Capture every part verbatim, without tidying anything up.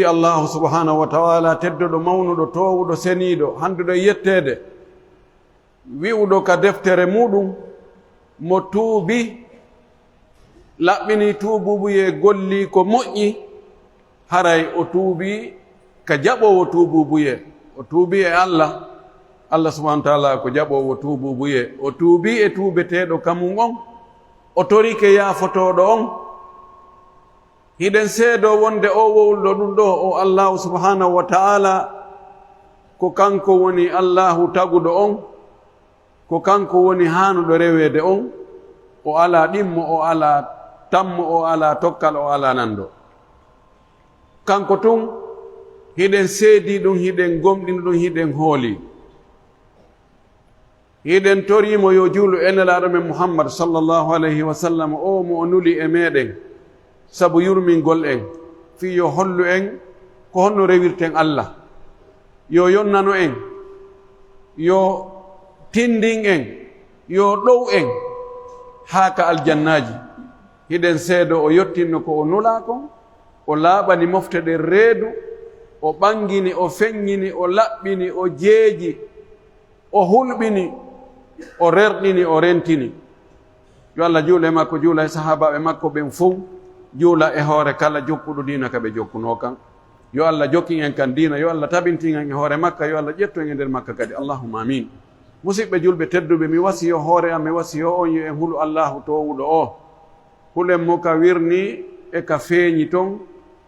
Allaahu subhaanahu wa ta'aalaa, tedduɗo, mawnuɗo, toowuɗo, seniiɗo, handuɗo e yetteede, wi'uɗo ka deftere muuɗum, mo tuubi, laɓɓini tuubuubuyee, golli ko moƴƴi, haray o tuubi ka jaɓoowo tuubuubuyee. O tuubi e Alla, Alla subhaanahu wa ta'aalaa ko jaɓoowo tuubuubuyee. O tuubi e tuubeteeɗo ka mun on, o torike yaafotooɗo on. Hiɗen seedoo wonde oo wowluɗo ɗum ɗoo, o Allaahu subhaanahu wa ta'aalaa, ko kanko woni Allaahu taguɗo on, ko kanko woni haanuɗo reweede on, o alaa ɗimmo, o alaa tammo, o alaa tokkal, o alaa nanndo. Kanko tun, hiɗen seedii ɗum, hiɗen gomɗini ɗum, hiɗen hoolii. Hiɗen torii mo yo juulu e Nelaaɗo men Muhammad sallallahu alayhi wa sallam, oo mo o nuli e meɗen, sabu yurmingol en, fii yo hollu en ko honno rewirten Alla, yo yonnano en, yo tindin en, yo ɗow en haa ka aljannaaji. Hiɗen seedoo o yottinno ko o nulaa kon, o laaɓani mofte ɗen reedu, o ɓangini, o feŋŋini, o laɓɓini, o jeeji, o hulɓini, o rerɗini, o rentini. Yo Alla juulu e makko, juula e sahaabaaɓe makko ɓen fow, juula e hoore kala jokkuɗo diina ka ɓe jokkunoo kan. Yo Alla jokkin en kan diina, yo Alla tabintin en e hoore makka, yo Alla ƴettu en e nder makka kadi. Allahumma amiin. Musiɓɓe julɓe tedduɓe, mi wasiyoo hoore am, mi wasiyoo on, yo en hulu Allaahu toowuɗo oo. Hulen mo ka wirnii e ka feeñi ton.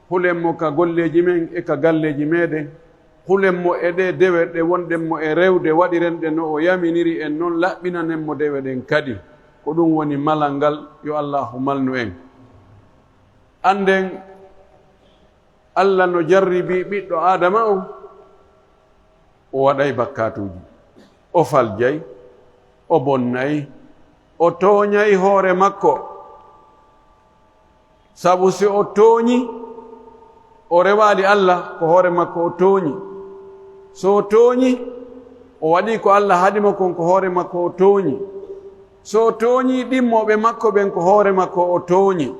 Hulen mo ka golleeji men e ka galleeji meɗen. Hulen mo e ɗee dewe ɗe wonɗen mo e rewde, waɗiren ɗe no o yaminiri en non, laɓɓinanen mo dewe ɗen kadi. Ko ɗum woni malal ngal, yo Allaahu malnu en. Annden, Alla no jarribii ɓiɗɗo Aadama on, o waɗay bakkaatuuji, o faljay, o bonnay, o tooñay hoore makko. Sabu si o tooñi, o rewaali Alla, ko hoore makko o tooñi. So o tooñi, o waɗii ko Alla haɗi mo kon, ko hoore makko o tooñi. So o tooñii ɗimmooɓe makko ɓen, ko hoore makko o tooñi.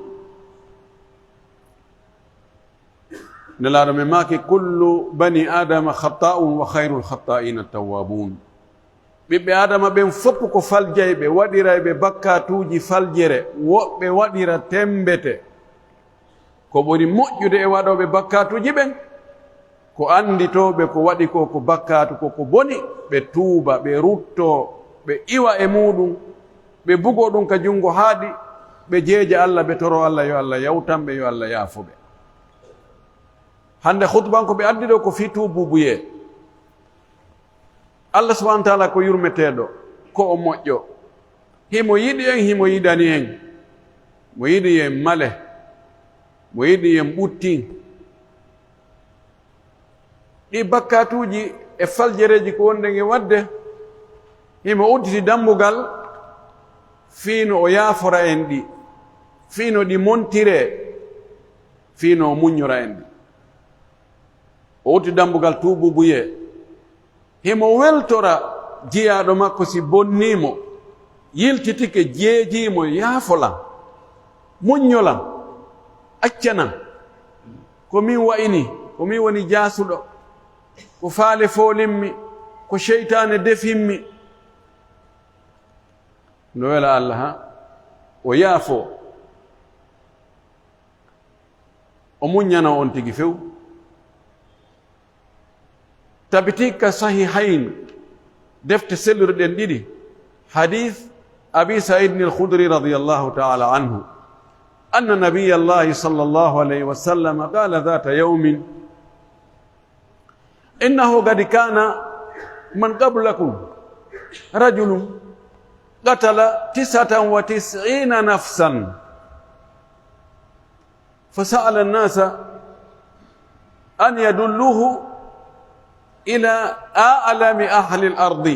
Nelaaɗo men maaki, "Kullu bani Aadama khattaa'un wa khayrul khattaa'iina tawwaabuun." Ɓiɓɓe Aadama ɓen fof ko faljayɓe, waɗirayɓe bakkaatuuji faljere, woɓɓe waɗira tembete. Ko ɓuri moƴƴude e waɗooɓe bakkaatuuji ɓen, ko annditooɓe ko waɗi ko, ko bakkaatu, ko ko boni, ɓe tuuba, ɓe ruttoo, ɓe iwa e muuɗum, ɓe bugoo ɗum ka junngo haaɗi, ɓe jeeja Alla, ɓe toroo Alla yo Alla yawtan ɓe, yo Alla yaafo ɓe. Hannde khutban ko ɓe addi ɗoo ko fii tuubuubuyee. Allah subhanahu wa ta'ala ko yurmeteeɗo, ko o moƴƴo. Himo yiɗi en, himo yiɗani en. Mo yiɗi en male, mo yiɗi en ɓuttin. Ɗi bakkaatuuji e faljereeji ko wonɗen e waɗde, himo udditi dambugal fii no o yaafora en ɗi, fii no ɗi montiree, fii no o muññora en ɗi. O udditi dambugal tuubuubuyee. Himo weltora jiyaaɗo makko si bonnii mo, yiltitike, jeejii mo, yaafo lan, muñño lan, acca lan. Ko min wa'ini, ko min woni jaasuɗo, ko faale foolimmi, ko seytaane defimmi. No wela Allah, ha? O yaafo. O muññano on tigi few. Tabitii ka Sahihayn, defte selluɗe ɗen ɗiɗi, hadith Abi Sa'id al-Khudri radiyallahu ta'ala anhu, anna Nabiyallahi sallallahu alayhi wa sallam qala dhata yawmin, innahu qad kana man qablakum rajulun qatala tis'atan wa tis'ina nafsan. فسأل الناس أن يدلوه إلى أعلم أهل الأرض،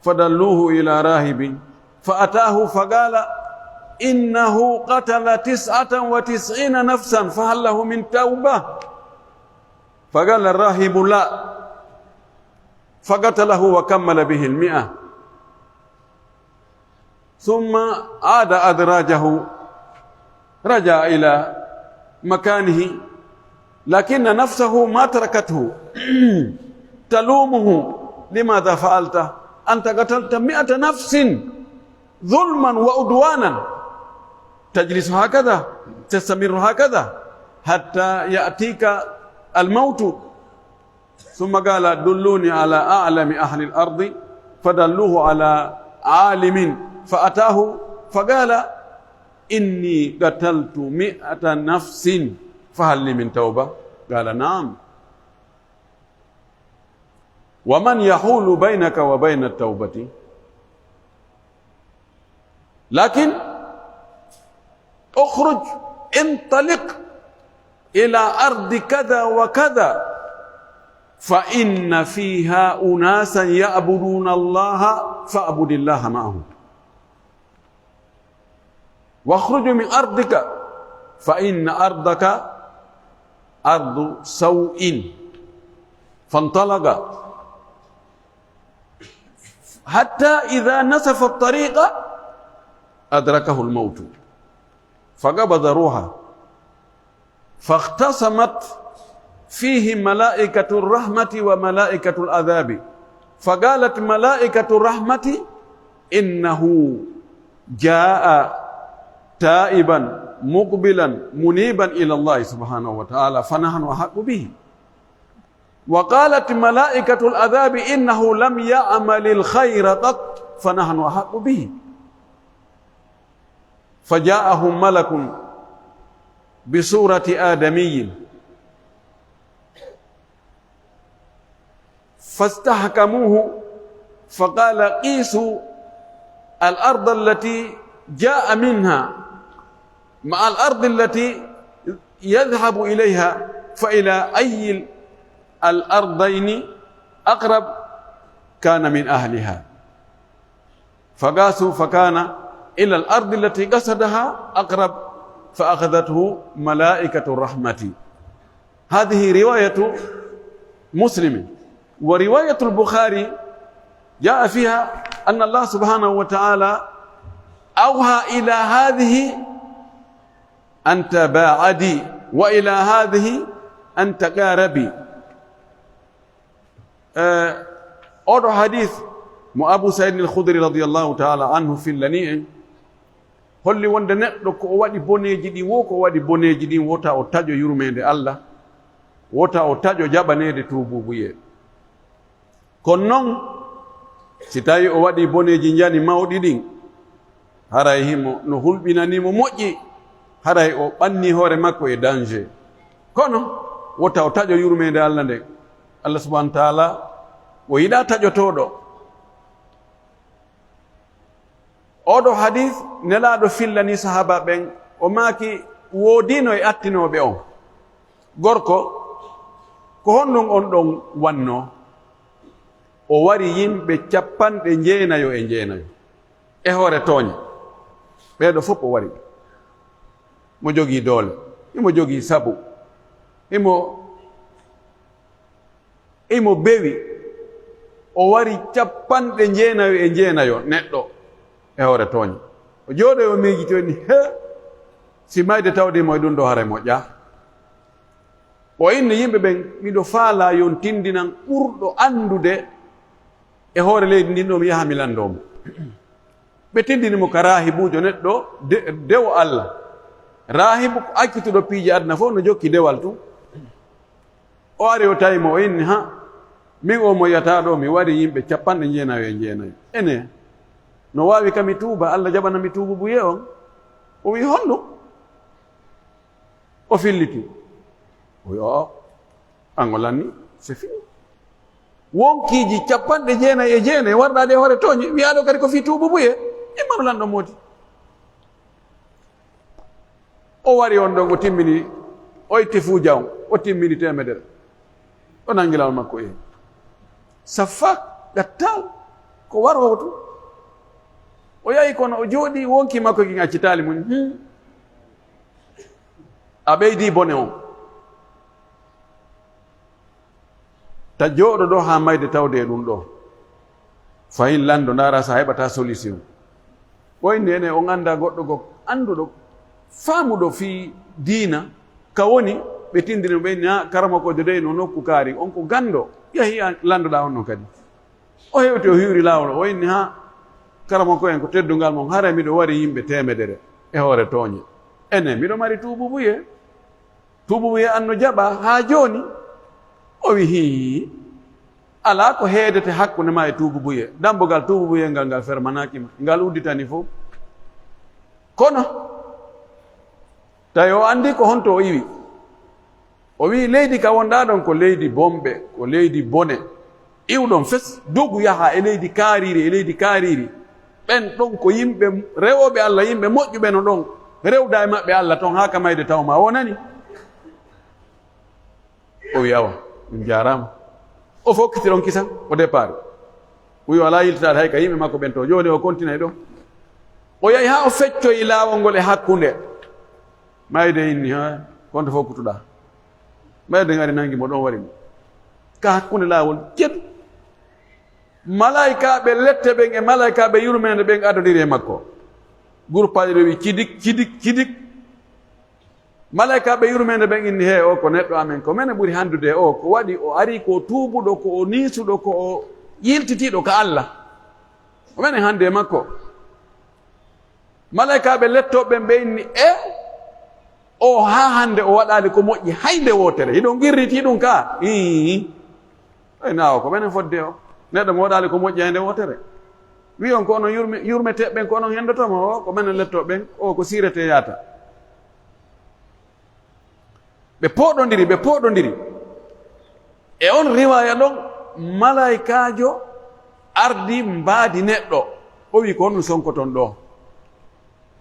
فدلوه إلى راهب، فأتاه فقال: إنه قتل تسعة وتسعين نفسا، فهل له من توبة؟ فقال الراهب: لا، فقتله وكمل به المئة. ثم عاد أدراجه، رجع إلى مكانه، لكن نفسه ما تركته تلومه: لماذا فعلت؟ أنت قتلت مئة نفس ظلما وعدوانا، تجلس هكذا، تستمر هكذا حتى يأتيك الموت. ثم قال: دلوني على أعلم أهل الأرض، فدلوه على عالم، فأتاه فقال: إني قتلت مئة نفس، فهل لي من توبة؟ قال: نعم. ومن يحول بينك وبين التوبة؟ لكن اخرج، انطلق إلى أرض كذا وكذا، فإن فيها أناسا يعبدون الله، فاعبد الله معهم. واخرج من أرضك، فإن أرضك أرض سوء. فانطلق حتى إذا نصف الطريق أدركه الموت فقبض روحه، فاختصمت فيه ملائكة الرحمة وملائكة العذاب، فقالت ملائكة الرحمة: إنه جاء تائبا مقبلا منيبا إلى الله سبحانه وتعالى، فنحن أحق به. وقالت ملائكة العذاب: إنه لم يعمل الخير قط، فنحن أحق به. فجاءهم ملك بصورة آدمي فاستحكموه، فقال: قيسوا الأرض التي جاء منها مع الأرض التي يذهب إليها، فإلى أي الأرضين أقرب كان من أهلها. فقاسوا فكان إلى الأرض التي قصدها أقرب، فأخذته ملائكة الرحمة. هذه رواية مسلم. ورواية البخاري جاء فيها أن الله سبحانه وتعالى أوحى إلى هذه أن تباعدي، وإلى هذه أن تقاربي. Eh, oɗo hadith mo Abu Sa'id al-Khudri radiyallahu ta'ala anhu fillani en, holli wonde neɗɗo ko o waɗi boneeji ɗin, wo ko o waɗi boneeji ɗin, wota o taƴo yurmeende Allah, wota o taƴo jaɓaneede tuubuubuyee. Kono non, si tawi o waɗi boneeji njani mawɗi ɗin, haray himo no hulɓinanii mo moƴƴi, haray o ɓanni hoore makko e danger. Kono wota o taƴo yurmeende Allah nden. Allah subhanahu wa ta'ala o yiɗaa taƴotooɗo. Oɗo hadith Nelaaɗo fillani sahaaba ɓen, o maaki woodino e attinooɓe on. Gorko, ko honɗun on ɗon wannoo? O wari yimɓe cappanɗe jeenayo e jeenayo e hoore tooɲe. Ɓeeɗo fof o wari ɓe. Mo jogii doole, himo jogii sabu, himo, himo bewi. O wari cappanɗe jeenayo e jeenayo neɗɗo e hoore tooɲe. O jooɗoyi o miijitoyi ni, he, si mayde tawde mo e ɗun ɗoo haray moƴƴaa. O inni yimɓe ɓen, miɗo faalaa yo on tindinan ɓurɗo anndude e hoore leydi ndin ɗoo, mi yaha mi lanndoo mo. Ɓe tindini mo ka raahibuujo, neɗɗo de-, dewo Allah. Raahibu ko accituɗo piiji aduna fof, no jokki dewal tun. O ari o tawi mo, o inni, ha, min o mo yi'ataa ɗoo, mi wari yimɓe cappanɗe jeenayo e jeenayo. Ene, no waawi ka mi tuuba, Allah jaɓana mi tuubuubuyee on? O wi'i, honɗun? O filliti. O wi'i, o, an o lanni, c'est fini. Wonkiiji cappanɗe jeenayi e jeenayi warɗaaɗi e hoore tooɲe, wi'aaɗo kadi ko fii tuubuubuyee, immano lanɗo moodi. O wari on ɗon, o timmini, o itti fuuja on, o timmini teemedere. O nangi lawol makko e Saffak, Gattal, ko waroowo tun. O yahi kono o jooɗii, wonkii makko kin accitaali mo. Hmm. A ɓeydii bone on. Ta jooɗo ɗoo haa mayde tawde e ɗun ɗoo. Fahin lanndo, ndaara si a heɓataa solution. O inni, ene on anndaa goɗɗo goo annduɗo, faamuɗo fii diina, ka woni Ɓe tindini mo, ɓe inni, "Ha, karamokoojo dey no nokku kaari, on ko ganndo, yahi a lanndoɗaa on non kadi." O hewti, o hiwri laawol, o inni, "Ha, karamokoo'en, ko teddungal mon, haray miɗo wari yimɓe teemedere e hoore tooɲe. Enen, miɗo mari tuubuubuyee. Tuubuubuyee an no jaɓaa haa jooni?" O wi'i, "Hii, alaa ko heedete hakkunde maa e tuubuubuyee. Dambugal tuubuubuyee ngal, ngal fermanaaki ma, ngal udditani fow." Kono, tawi o anndi ko honto o iwi. O wi'i, "Leydi ka wonɗaa ɗon ko leydi bonɓe, ko leydi bone. Iwɗon fes, dogu yahaa e leydi kaariiri, e leydi kaariiri. Ɓen ɗon ko yimɓe rewooɓe Alla, yimɓe moƴƴuɓe no ɗon. Rewda e maɓɓe Alla ton haa ka mayde taw ma wonani." O wi'i, "Awa, ɗum jaaraama." O fokkiti ɗon kisan, o départ. O wi'i, "O alaa yiltitaade hay ka yimɓe makko ɓen to." Jooni o kontinay ɗon. O yahi haa o feccoyi laawol ngol e hakkunde. Mayde inni, "Ha, konto fof kutuɗaa." Mayde ngari nangi mo ɗon wari mo. Ka hakkunde laawol cedu. Malaykaaɓe lette ɓen e malaykaaɓe yurmeende ɓen adodiri e makko. Gurpaaji ɗo wi cidik, cidik, cidik. Malaykaaɓe yurmeende ɓen inni, "He, o ko neɗɗo amen, ko menen ɓuri handude e o. Ko waɗi o ari ko tuubuɗo, ko o niisuɗo, ko o yiltitiiɗo ka Alla. Ko menen hande e makko." Malaykaaɓe lettooɓe ɓen ɓe inni, "E o haa hande o waɗaali ko moƴƴi hay nde wootere. Hiɗon qirritii ɗum ka?" Ii. Ɓe inni, "Awa, ko menen fodde o. Neɗɗo mo waɗaali ko moƴƴi hay nde wootere. Wi'on ko onon yurme-, yurmeteeɓe ɓen, ko onon hendoto mo o, ko menen lettooɓe ɓen, o ko siirete yaata." Ɓe pooɗondiri, ɓe pooɗondiri. E on riwaaya ɗon, malaykaajo ardi mbaadi neɗɗo. O wi'i, "Ko honɗum sonkoton ɗoo?"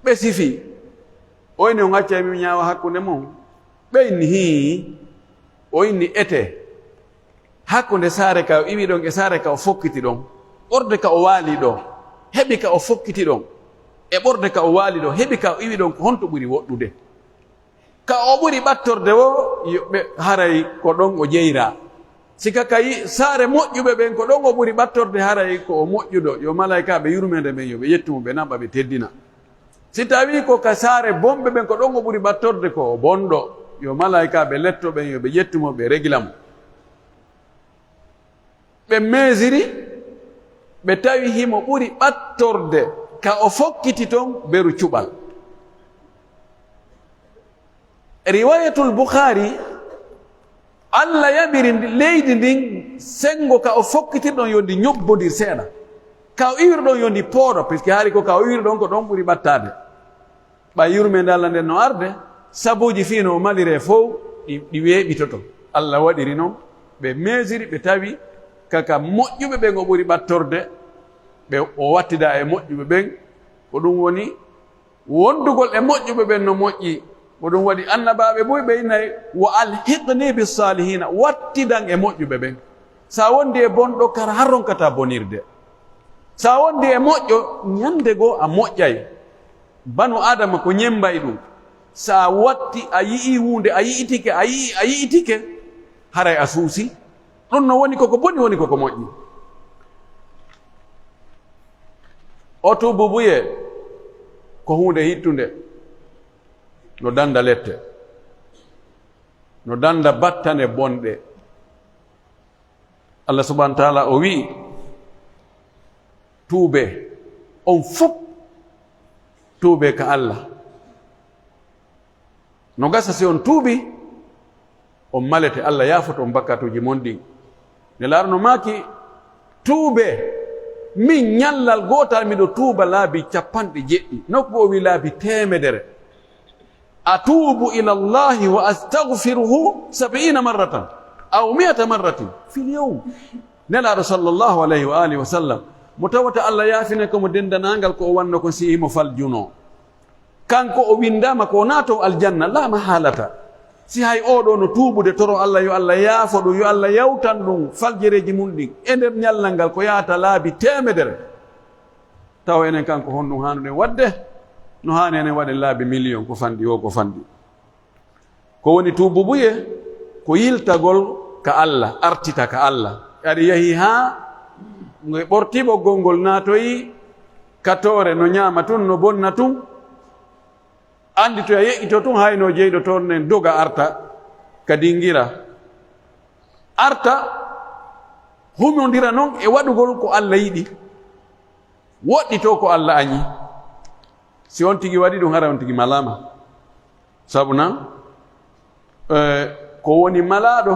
Ɓe sifi. O inni, "On accay mi ñaawa hakkunde mon?" Ɓe inni, "Hii." O inni, "Etee. Hakkunde saare ka o iwi ɗon e saare ka o fokkiti ɗon, ɓorde ka o waali ɗoo, heɓi ka o fokkiti ɗon, e ɓorde ka o waali ɗoo, heɓi ka o iwi ɗon, ko honto ɓuri woɗɗude?" Ka o ɓuri ɓattorde woo, yo ɓe, haray ko ɗon o jeyraa. Si ka, ka yi-, saare moƴƴuɓe ɓen, ko ɗon o ɓuri ɓattorde, haray ko o moƴƴuɗo, yo malaykaaɓe yurmeende ɓen, yo ɓe ƴettu mo, ɓe naɓa, ɓe teddina. Si tawii ko ka saare bonɓe ɓen, ko ɗon o ɓuri ɓattorde, ko o bonɗo, yo malaykaaɓe letto ɓen, yo ɓe ƴettu mo, ɓe regila mo. Ɓe meesiri, ɓe tawi himo ɓuri ɓattorde ka o fokkiti ton beru cuɓal. Riwayatul Bukhari, Alla yaɓiri ndi, leydi ndin senngo ka o fokkitirɗon yo ndi ñobbondir seeɗa. Ka o iwirɗon yo ndi pooɗo, puisque hari ko ka o iwirɗon ko ɗon ɓuri ɓattaade. Ɓay yurmeende Alla nden no arde, sabuuji fii no o maliree fow ɗi, ɗi weeɓitoto. Alla waɗiri non, ɓe meesiri, ɓe tawi ka, ka moƴƴuɓe ɓen o ɓuri ɓattorde, ɓe, o wattidaa e moƴƴuɓe ɓen. Ko ɗum woni wondugol e moƴƴuɓe ɓen no moƴƴi. Ko ɗum waɗi annabaaɓe buy ɓe innay, "Wa alhiqni bis-saalihiina," wattidan e moƴƴuɓe ɓen. Sa wondi e bonɗo, kara har ronkataa bonirde. Sa wondi e moƴƴo, ñande goo a moƴƴay. Banu Aadama ko ñemmbay ɗum. Sa watti, a yi'ii huunde, a yi'itike, a yi'ii, a yi'itike, haray a suusi. Ɗum no woni koko boni, woni koko moƴƴi. O tuububuyee ko huunde hittunde, no danda lette, no danda battane bonɗe. Allah subhanahu wa ta'ala o wi'i, "Tuubee, on fow tuubee ka Allah. No gasa si on tuubii, on malete, Allah yaafoto on bakkatuuji mon ɗin." Nelaaɗo no maaki, "Tuubee, min ñallal gootal miɗo tuuba laabi cappanɗe jeɗɗi." Nokku o wi'i laabi teemedere. "Atuubu ila Allahi wa astaghfiruhu sab'iina marratan aw mi'ata marratin fil yawm." Nelaaɗo sallallahu alayhi wa alihi wa sallam, mo tawata Allah yaafine ko mo dendanangal ko o wanno kon si himo faljunoo. Kanko o windaama ko o naato aljanna, laa mahaalata. Si hay oo ɗoo no tuubude, toro Allah, yo Allah yaafo ɗum, yo Allah yawtan ɗum faljereeji mun ɗin e nder ñallal ngal ko yaata laabi teemedere. Tawa enen kan ko honɗum haanuɗen waɗde? No haani enen waɗen laabi miliyon ko fanɗi woo ko fanɗi. Ko woni tuububuyee? Ko yiltagol ka Allah, artita ka Allah. Aɗa yahi haa nge ɓorti ɓoggol ngol naatoyi ka toore, no ñaama tun, no bonna tun. Anndi to a yeƴƴito tun, hayno jeyɗo toon nen doga arta. ka dingira, arta humondira non e waɗugol ko Alla yiɗi, woɗɗitoo ko Alla aɲi. Si on tigi waɗi ɗum, hara on tigi malaama. Sabu nan, eh, ko woni malaaɗo,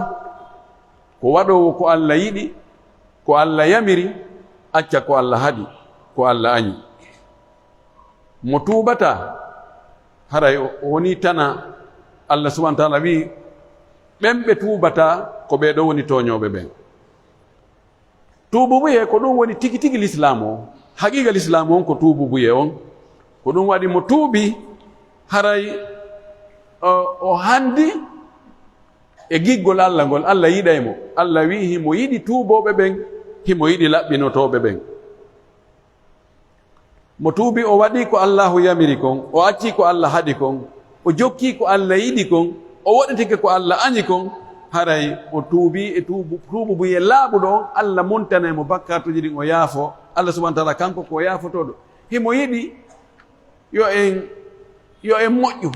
ko waɗoowo ko Alla yiɗi, ko Alla yamiri, acca ko Alla haɗi, ko Alla aɲi. Mo tuubataa, haray o, o wonii tana. Alla subhaanahu wa ta'aala wi'i, ɓen ɓe tuubataa, ko ɓee ɗoo woni tooɲooɓe ɓen. Tuubuubuyee, ko ɗum woni tigi tigi lislaamu on. Haqiiqa lislaamu on ko tuubuubuyee on. Ko ɗum waɗi mo tuubi, haray o, o handi e giggol Alla ngol. Alla yiɗay mo. Alla wi'i himo yiɗi tuubooɓe ɓen, himo yiɗi laɓɓinotooɓe ɓen. Mo tuubi, o waɗii ko Allaahu yamiri kon, o accii ko Alla haɗi kon, o jokkii ko Alla yiɗi kon, o woɗɗitike ko Alla aɲi kon, haray o tuubii e tuubu, tuubuubuyee laaɓuɗo on, Alla montanay mo bakkaatuuji ɗin, o yaafoo. Alla subhaanahu wa ta'aala, kanko ko o yaafotooɗo. Himo yiɗi yo en, yo en moƴƴu,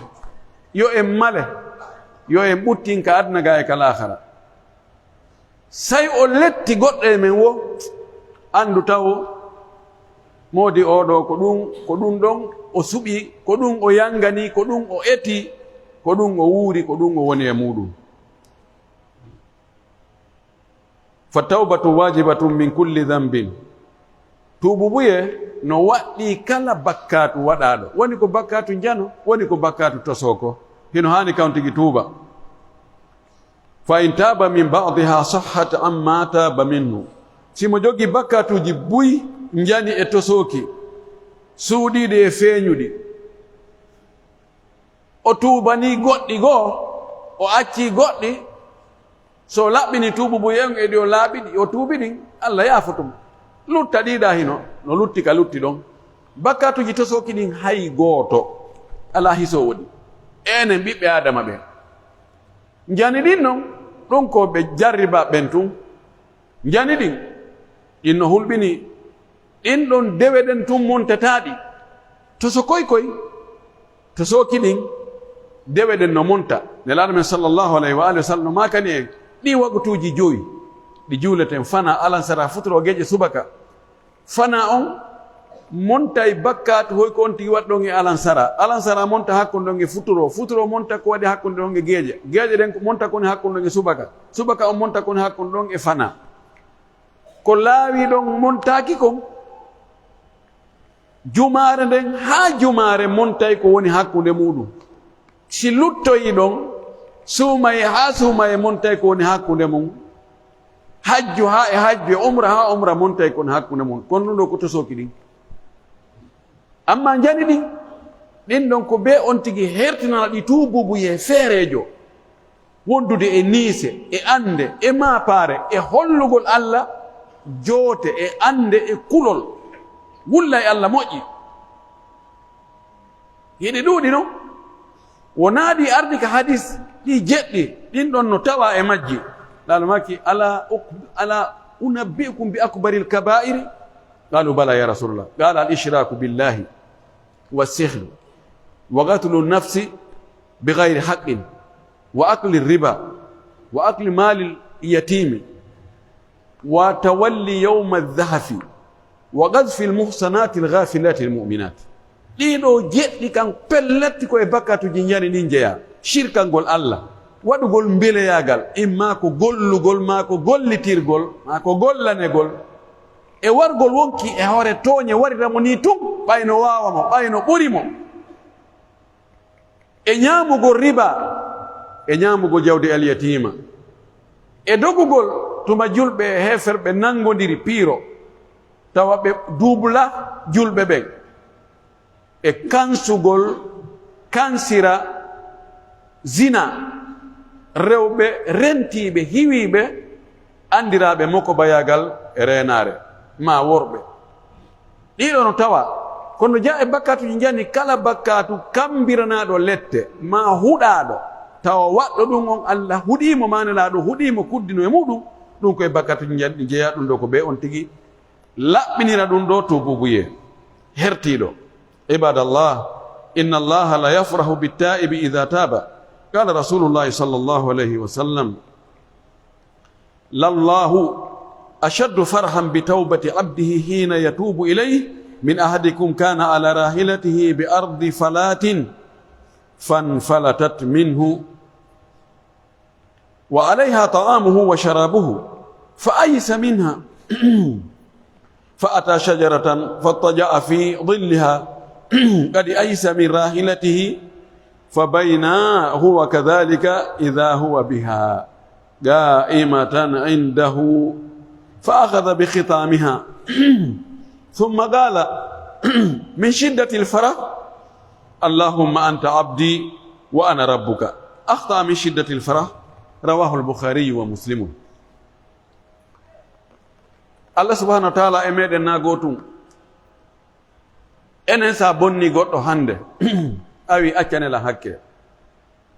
yo en male, yo en ɓuttin ka aduna gaa e ka laakhara. Sey o letti goɗɗo e men woo, anndu tawo, moodi oo ɗoo, ko ɗum, ko ɗum ɗon o suɓii, ko ɗum o yanganii, ko ɗum o etii, ko ɗum o wuuri, ko ɗum o woni e muuɗum. Fa tawbatu waajibatun min kulli dhanbin. Tuubuubuyee no waɗɗii kala bakkaatu waɗaaɗo. Woni ko bakkaatu njano, woni ko bakkaatu tosooko. Hino haani kan tigi tuuba. Fa in taaba min ba'dihaa sahhat ammaa taaba minhu. Si mo jogii bakkaatuuji buy, njani e tosooki, suuɗiiɗi e feeɲuɗi, o tuubanii goɗɗi goo, o accii goɗɗi, so o laɓɓinii tuubuubuyee on e ɗi o laaɓi ɗi, o tuubi ɗin, Alla yaafoto mo. Lutta ɗiɗa hino, no lutti ka lutti ɗon. Bakkaatuuji tosooki ɗin hay gooto alaa hisoowo ɗi. Enen ɓiɓɓe Aadama ɓen. Njani ɗin non, ɗun ko ɓe jarribaa ɓen tun. Njani ɗin, ɗin no hulɓini, ɗin ɗon dewe ɗen tun montataa ɗi. Tosokoy koy, tosooki ɗin, dewe ɗen no monta. Nelaaɗo men sallallahu alayhi wa alihi wa sallam no maakani en, ɗii waqtuuji jowi, ɗi juuleten, fanaa, alansara, futuro, geƴe, subaka. Fanaa on montay bakkaatu hoy ko on tigi waɗi ɗon e alansara. Alansara monta hakkunde on e futuro. Futuro monta ko waɗi hakkunde on e geeƴe. Geeƴe ɗen ko monta ko woni hakkunde on e subaka. Subaka on monta ko woni hakkunde on e fanaa. Ko laawi ɗon montaaki kon, jumaare nden haa jumaare montay ko woni hakkunde muuɗum. Si luttoyi ɗon, suumaye haa suumaye montay ko woni hakkunde mun. Hajju haa e hajju, e umra haa umra montay ko woni hakkunde mun. Kono ɗun ɗoo ko tosooki ɗin. Ammaa njani ɗin, ɗin ɗon ko bee on tigi hertinana ɗi tuubuubuyee feereejo, wondude e niise, e annde, e maapaare, e hollugol Alla joote, e annde, e kulol. Wulla e Alla moƴƴi. Hiɗi ɗuuɗi non. Wonaa ɗi ardi ka hadis, ɗi jeɗɗi, ɗin ɗon no tawaa e majji. Laalo maaki, "Alaa uk-, alaa unabbi'ukum bi akbaril kabaa'iri?" Qaaluu, "Balaa yaa Rasuulallah." Qaala, "Al ishraaku billaahi, wa sihru, wa qatlu nafsi bi gayri haqqin, wa akli riba, wa akli maalil yatiimi, wa tawalli yawma zahafi, wa qadfil muhsanaatil gaafilatil mu'minaat." Ɗii ɗoo jeɗɗi kan pellet ko e bakkatuuji njani ɗin jeyaa. Shirkangol Alla, waɗugol mbeleyaagal, imma ko gollugol, maa ko gollitirgol, maa ko gollanegol, e wargol wonki e hoore tooɲe warira mo nii tun, ɓay no waawa mo, ɓay no ɓuri mo. E ɲaamugol riba, e ɲaamugol jawdi alyatiima, e dogugol tuma julɓe e heeferɓe nanngondiri piiro, tawa ɓe duubla julɓe ɓen, e kansugol, kansira zina, rewɓe rentiiɓe, hiwiiɓe, anndiraaɓe mokobayaagal e reenaare, maa worɓe. Ɗii ɗoo no tawaa, kono no jeyaa e bakkatuuji njani, kala bakkatu kambiranaaɗo lette, maa huɗaaɗo, tawa waɗɗo ɗun on Alla huɗii mo, maa Nelaaɗo huɗii mo, kuddino e muuɗum, ɗun ko e bakkatuuji njani ɗi jeyaa. Ɗun ɗoo ko bee on tigi laɓɓinira ɗun ɗoo tuubuubuyee hertiiɗo. Ibaadallah, inna Allaha la yafrahu bittaa'ibi idaa taaba, قال رسول الله صلى الله عليه وسلم: لله أشد فرحا بتوبة عبده حين يتوب إليه من أحدكم كان على راحلته بأرض فلاة فانفلتت منه وعليها طعامه وشرابه فأيس منها فأتى شجرة فاضطجع في ظلها قد أيس من راحلته فبينا هو كذلك إذا هو بها قائمة عنده فأخذ بخطامها ثم قال من شدة الفرح اللهم أنت عبدي وأنا ربك أخطأ من شدة الفرح رواه البخاري ومسلم. Allah subhanahu wa ta'ala e meɗen na gotum. Enen sa bonni goɗɗo hande, a wi accane lan hakke.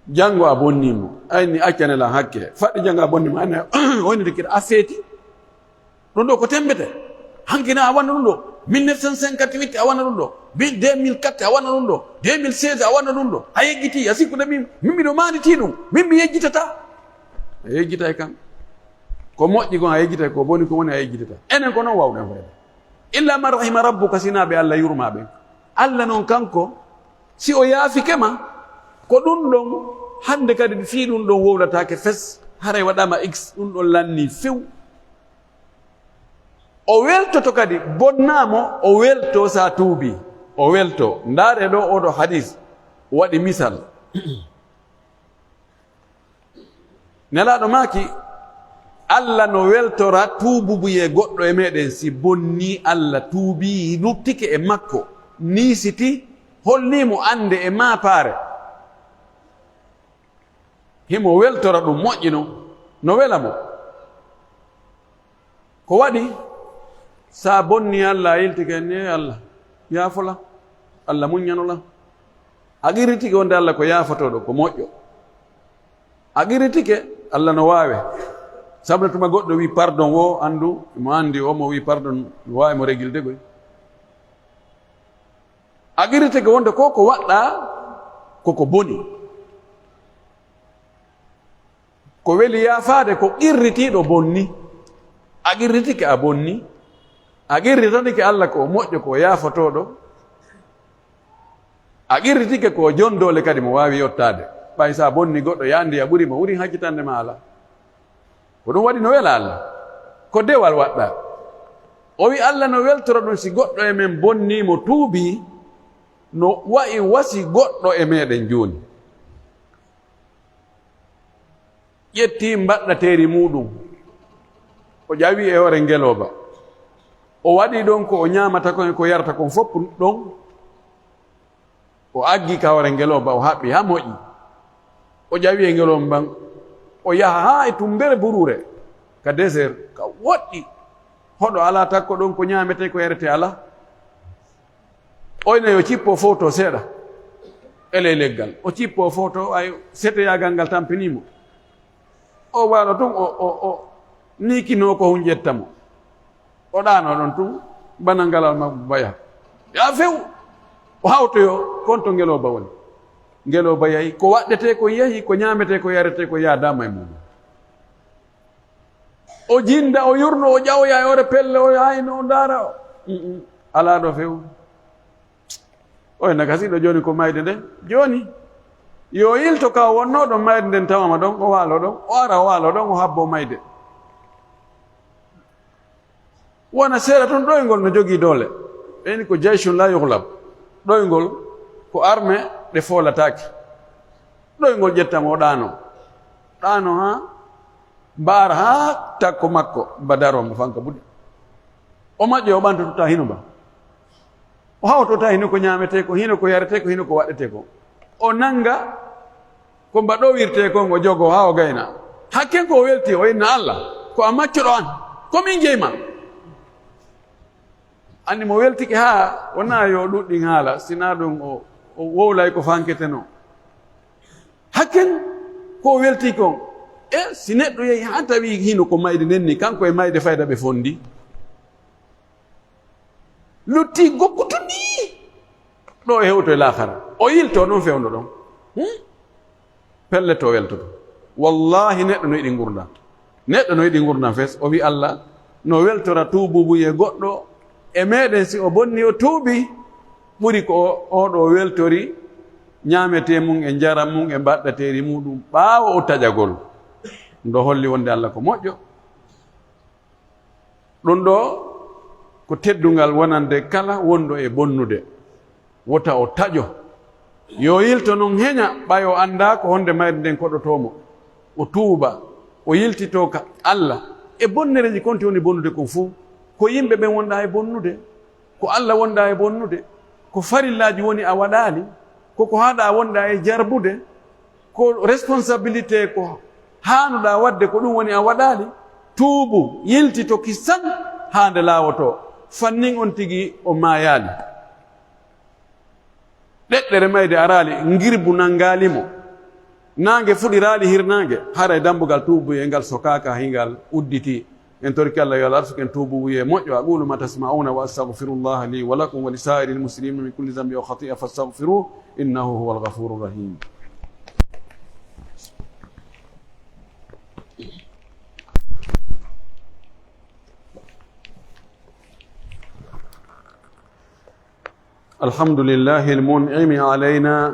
Jango a bonni mo, ayni accane lan hakke. Faɗɗi jango a bonni mo, ayni woni de kiɗa a feeti. Ɗum ɗo ko tembete. Hankina a wanna ɗum ɗo. Mille neuf cent cinquante-huit a wanna ɗum ɗo. Min deux mille quatre a wanna ɗum ɗo. Deux mille seize a wanna ɗum ɗo. A yejjiti, a sikkude min, min miɗo maanditi ɗum. Min mi yejjitata. A yejjitay kan. Ko moƴƴi kon a yejjitay, ko boni ko woni a yejjitata. Enen ko non wawɗen fayde. Illa man rahima rabbuka, sinaa ɓe Allah yurma ɓen. Allah non kanko, si o yaafike ma, ko ɗum ɗon hande kadi fii ɗum ɗon wowlataake fes, haray waɗama X, ɗum ɗon lanni few. O weltoto kadi, bonnaa mo, o welto sa tuubi, o welto. Ndaare ɗo oɗo hadis waɗi misal. Nelaaɗo maaki, Alla no weltora tuububuyee goɗɗo e meɗen si bonnii Alla, tuubii, luttike e makko, niisiti, hollii mo annde e maapaare. Himo weltora ɗum, moƴƴi non, no wela mo. Ko waɗi? Sa bonnii Alla, a yiltike, "Ee Alla, yaafola, Alla muññanola." A qirritike wonde Alla ko yaafotooɗo, ko moƴƴo. A qirritike, Alla no waawe. Sabu no tuma goɗɗo wi'i pardon wo, anndu, mo anndi o, mo wi'i pardon, no waawi mo regilde koy. A qirritike wonde ko ko waɗɗaa, ko ko boni. Ko weli yaafaade ko qirritiiɗo bonni. A qirritike a bonni. A qirritanike Alla ko o moƴƴo, ko o yaafotooɗo. A qirritike ko o jondoole kadi mo waawi yottaade. Ɓay sa bonni goɗɗo, ya anndi a ɓuri mo, wurin hakkitande ma alaa. Ko ɗum waɗi no wela Alla. Ko dewal waɗɗaa. O wi Alla no weltora ɗum si goɗɗo e men bonnii mo tuubii, no wa'i wasi goɗɗo e meɗen jooni. Ƴetti mbaɗɗateeri muuɗum, o ƴawi e hoore ngelooba, o waɗi ɗon ko o ñaamata kon e ko yarata kon fof ɗon, o aggi ka hoore ngelooba, o haɓɓi haa moƴƴi, o ƴawi e ngelooba mban, o yaha haa e tummbere buruure, ka désert, ka woɗɗi, hoɗo alaa, takko ɗon ko ñaametee, ko yaretee alaa. Oy ne yo cippo fow to seeɗa e ley leggal. O cippo fow to, ay, seteyaagal ngal tampinii mo. O waalo tun, o, o, o niikinoo ko hun ƴetta mo. O ɗaanoo ɗon tun, bana ngalal makko baya. Yaa few, o hawtoyo kon to ngelooba woni. Ngelooba yahi, ko waɗɗetee ko yahi, ko ñaametee ko yaretee ko yaadaama e mum. O jinda, o yurno, o ƴawoya e hoore pelle, o yaayno, o ndaara. Mm, mm. Alaa ɗo few. Oy, na gasiɗo jooni ko mayde nde. Jooni, yo o yilto ka o wonnoo ɗon, mayde nden tawama ɗon, o waalo ɗon, o ara, o waalo ɗon, o habbo mayde. Wona seeɗa tun, ɗoyngol no jogii doole. Ɓen ko jayshun la yughlab. Ɗoyngol ko arme ɗe foolataake. Ɗoyngol ƴetta mo, o ɗaano. Ɗaano haa mbaara haa takko makko ba daro mo fanka buɗe. O maƴƴo, o ɓantoto ta hino ba. O hawto ta hino ko ñaametee ko, hino ko yaretee ko, hino ko waɗetee ko. O nanga ko mba ɗowirtee kon, o jogo haa o gayna. Hakken ko o welti, o inna Alla, ko a maccuɗo an, ko min jeyma. Anni mo weltike haa wonaa yo ɗuɗɗin haala, sinaa ɗum o, o wowlay ko fanketenoo. Hakken ko o welti kon, e si neɗɗo yehi haa tawi hino ko mayde nden ni, kanko e mayde fayda ɓe fondi. Lutti gokkutundi ɗo e hewto e laakara. O yilto ɗon fewndo ɗon. Hmm? Pellet o weltoto. Wallaahi, neɗɗo no yiɗi ngurndan. Neɗɗo no yiɗi ngurndan fes. O wi'i Alla no weltora tuubuubuyee goɗɗo e meɗen, si o bonni o tuubi, ɓuri ko o, oo ɗoo weltori ñaametee mun e njaram mun e mbaɗɗateeri muɗum ɓaawo o taƴagol. Ɗum ɗoo holli wonde Alla ko moƴƴo. Ɗum ɗoo ko teddungal wonande kala wonɗo e bonnude. Wota o taƴo. Yo yilto non heña, ɓay o anndaa ko honde mayre nden koɗotoo mo. O tuuba, o yiltitoo ka Alla e bonnereeji konti woni bonnude kon fuu. Ko yimɓe ɓen wonɗaa e bonnude, ko Alla wonɗaa e bonnude, ko farillaaji woni a waɗaali, ko ko haɗaa wonɗaa e jarbude, ko responsabilité ko haanuɗaa waɗde ko ɗum woni a waɗaali. Tuubu, yiltito kisan haa nde laawotoo, fannin on tigi o maayaali. Ɗeɗɗere mayde araali, ngirbu nanngaali mo. Naange fuɗiraali hirnaange, haray dambugal tuubuyee ngal sokaaka, hingal udditii. En torike Alla yo Alla arsuken tuubuubuyee moƴƴo. أقول ما تسمعون وأستغفر الله لي ولكم ولسائر المسلمين من كل ذنب وخطيئة فاستغفروه إنه هو الغفور الرحيم. الحمد لله المنعم علينا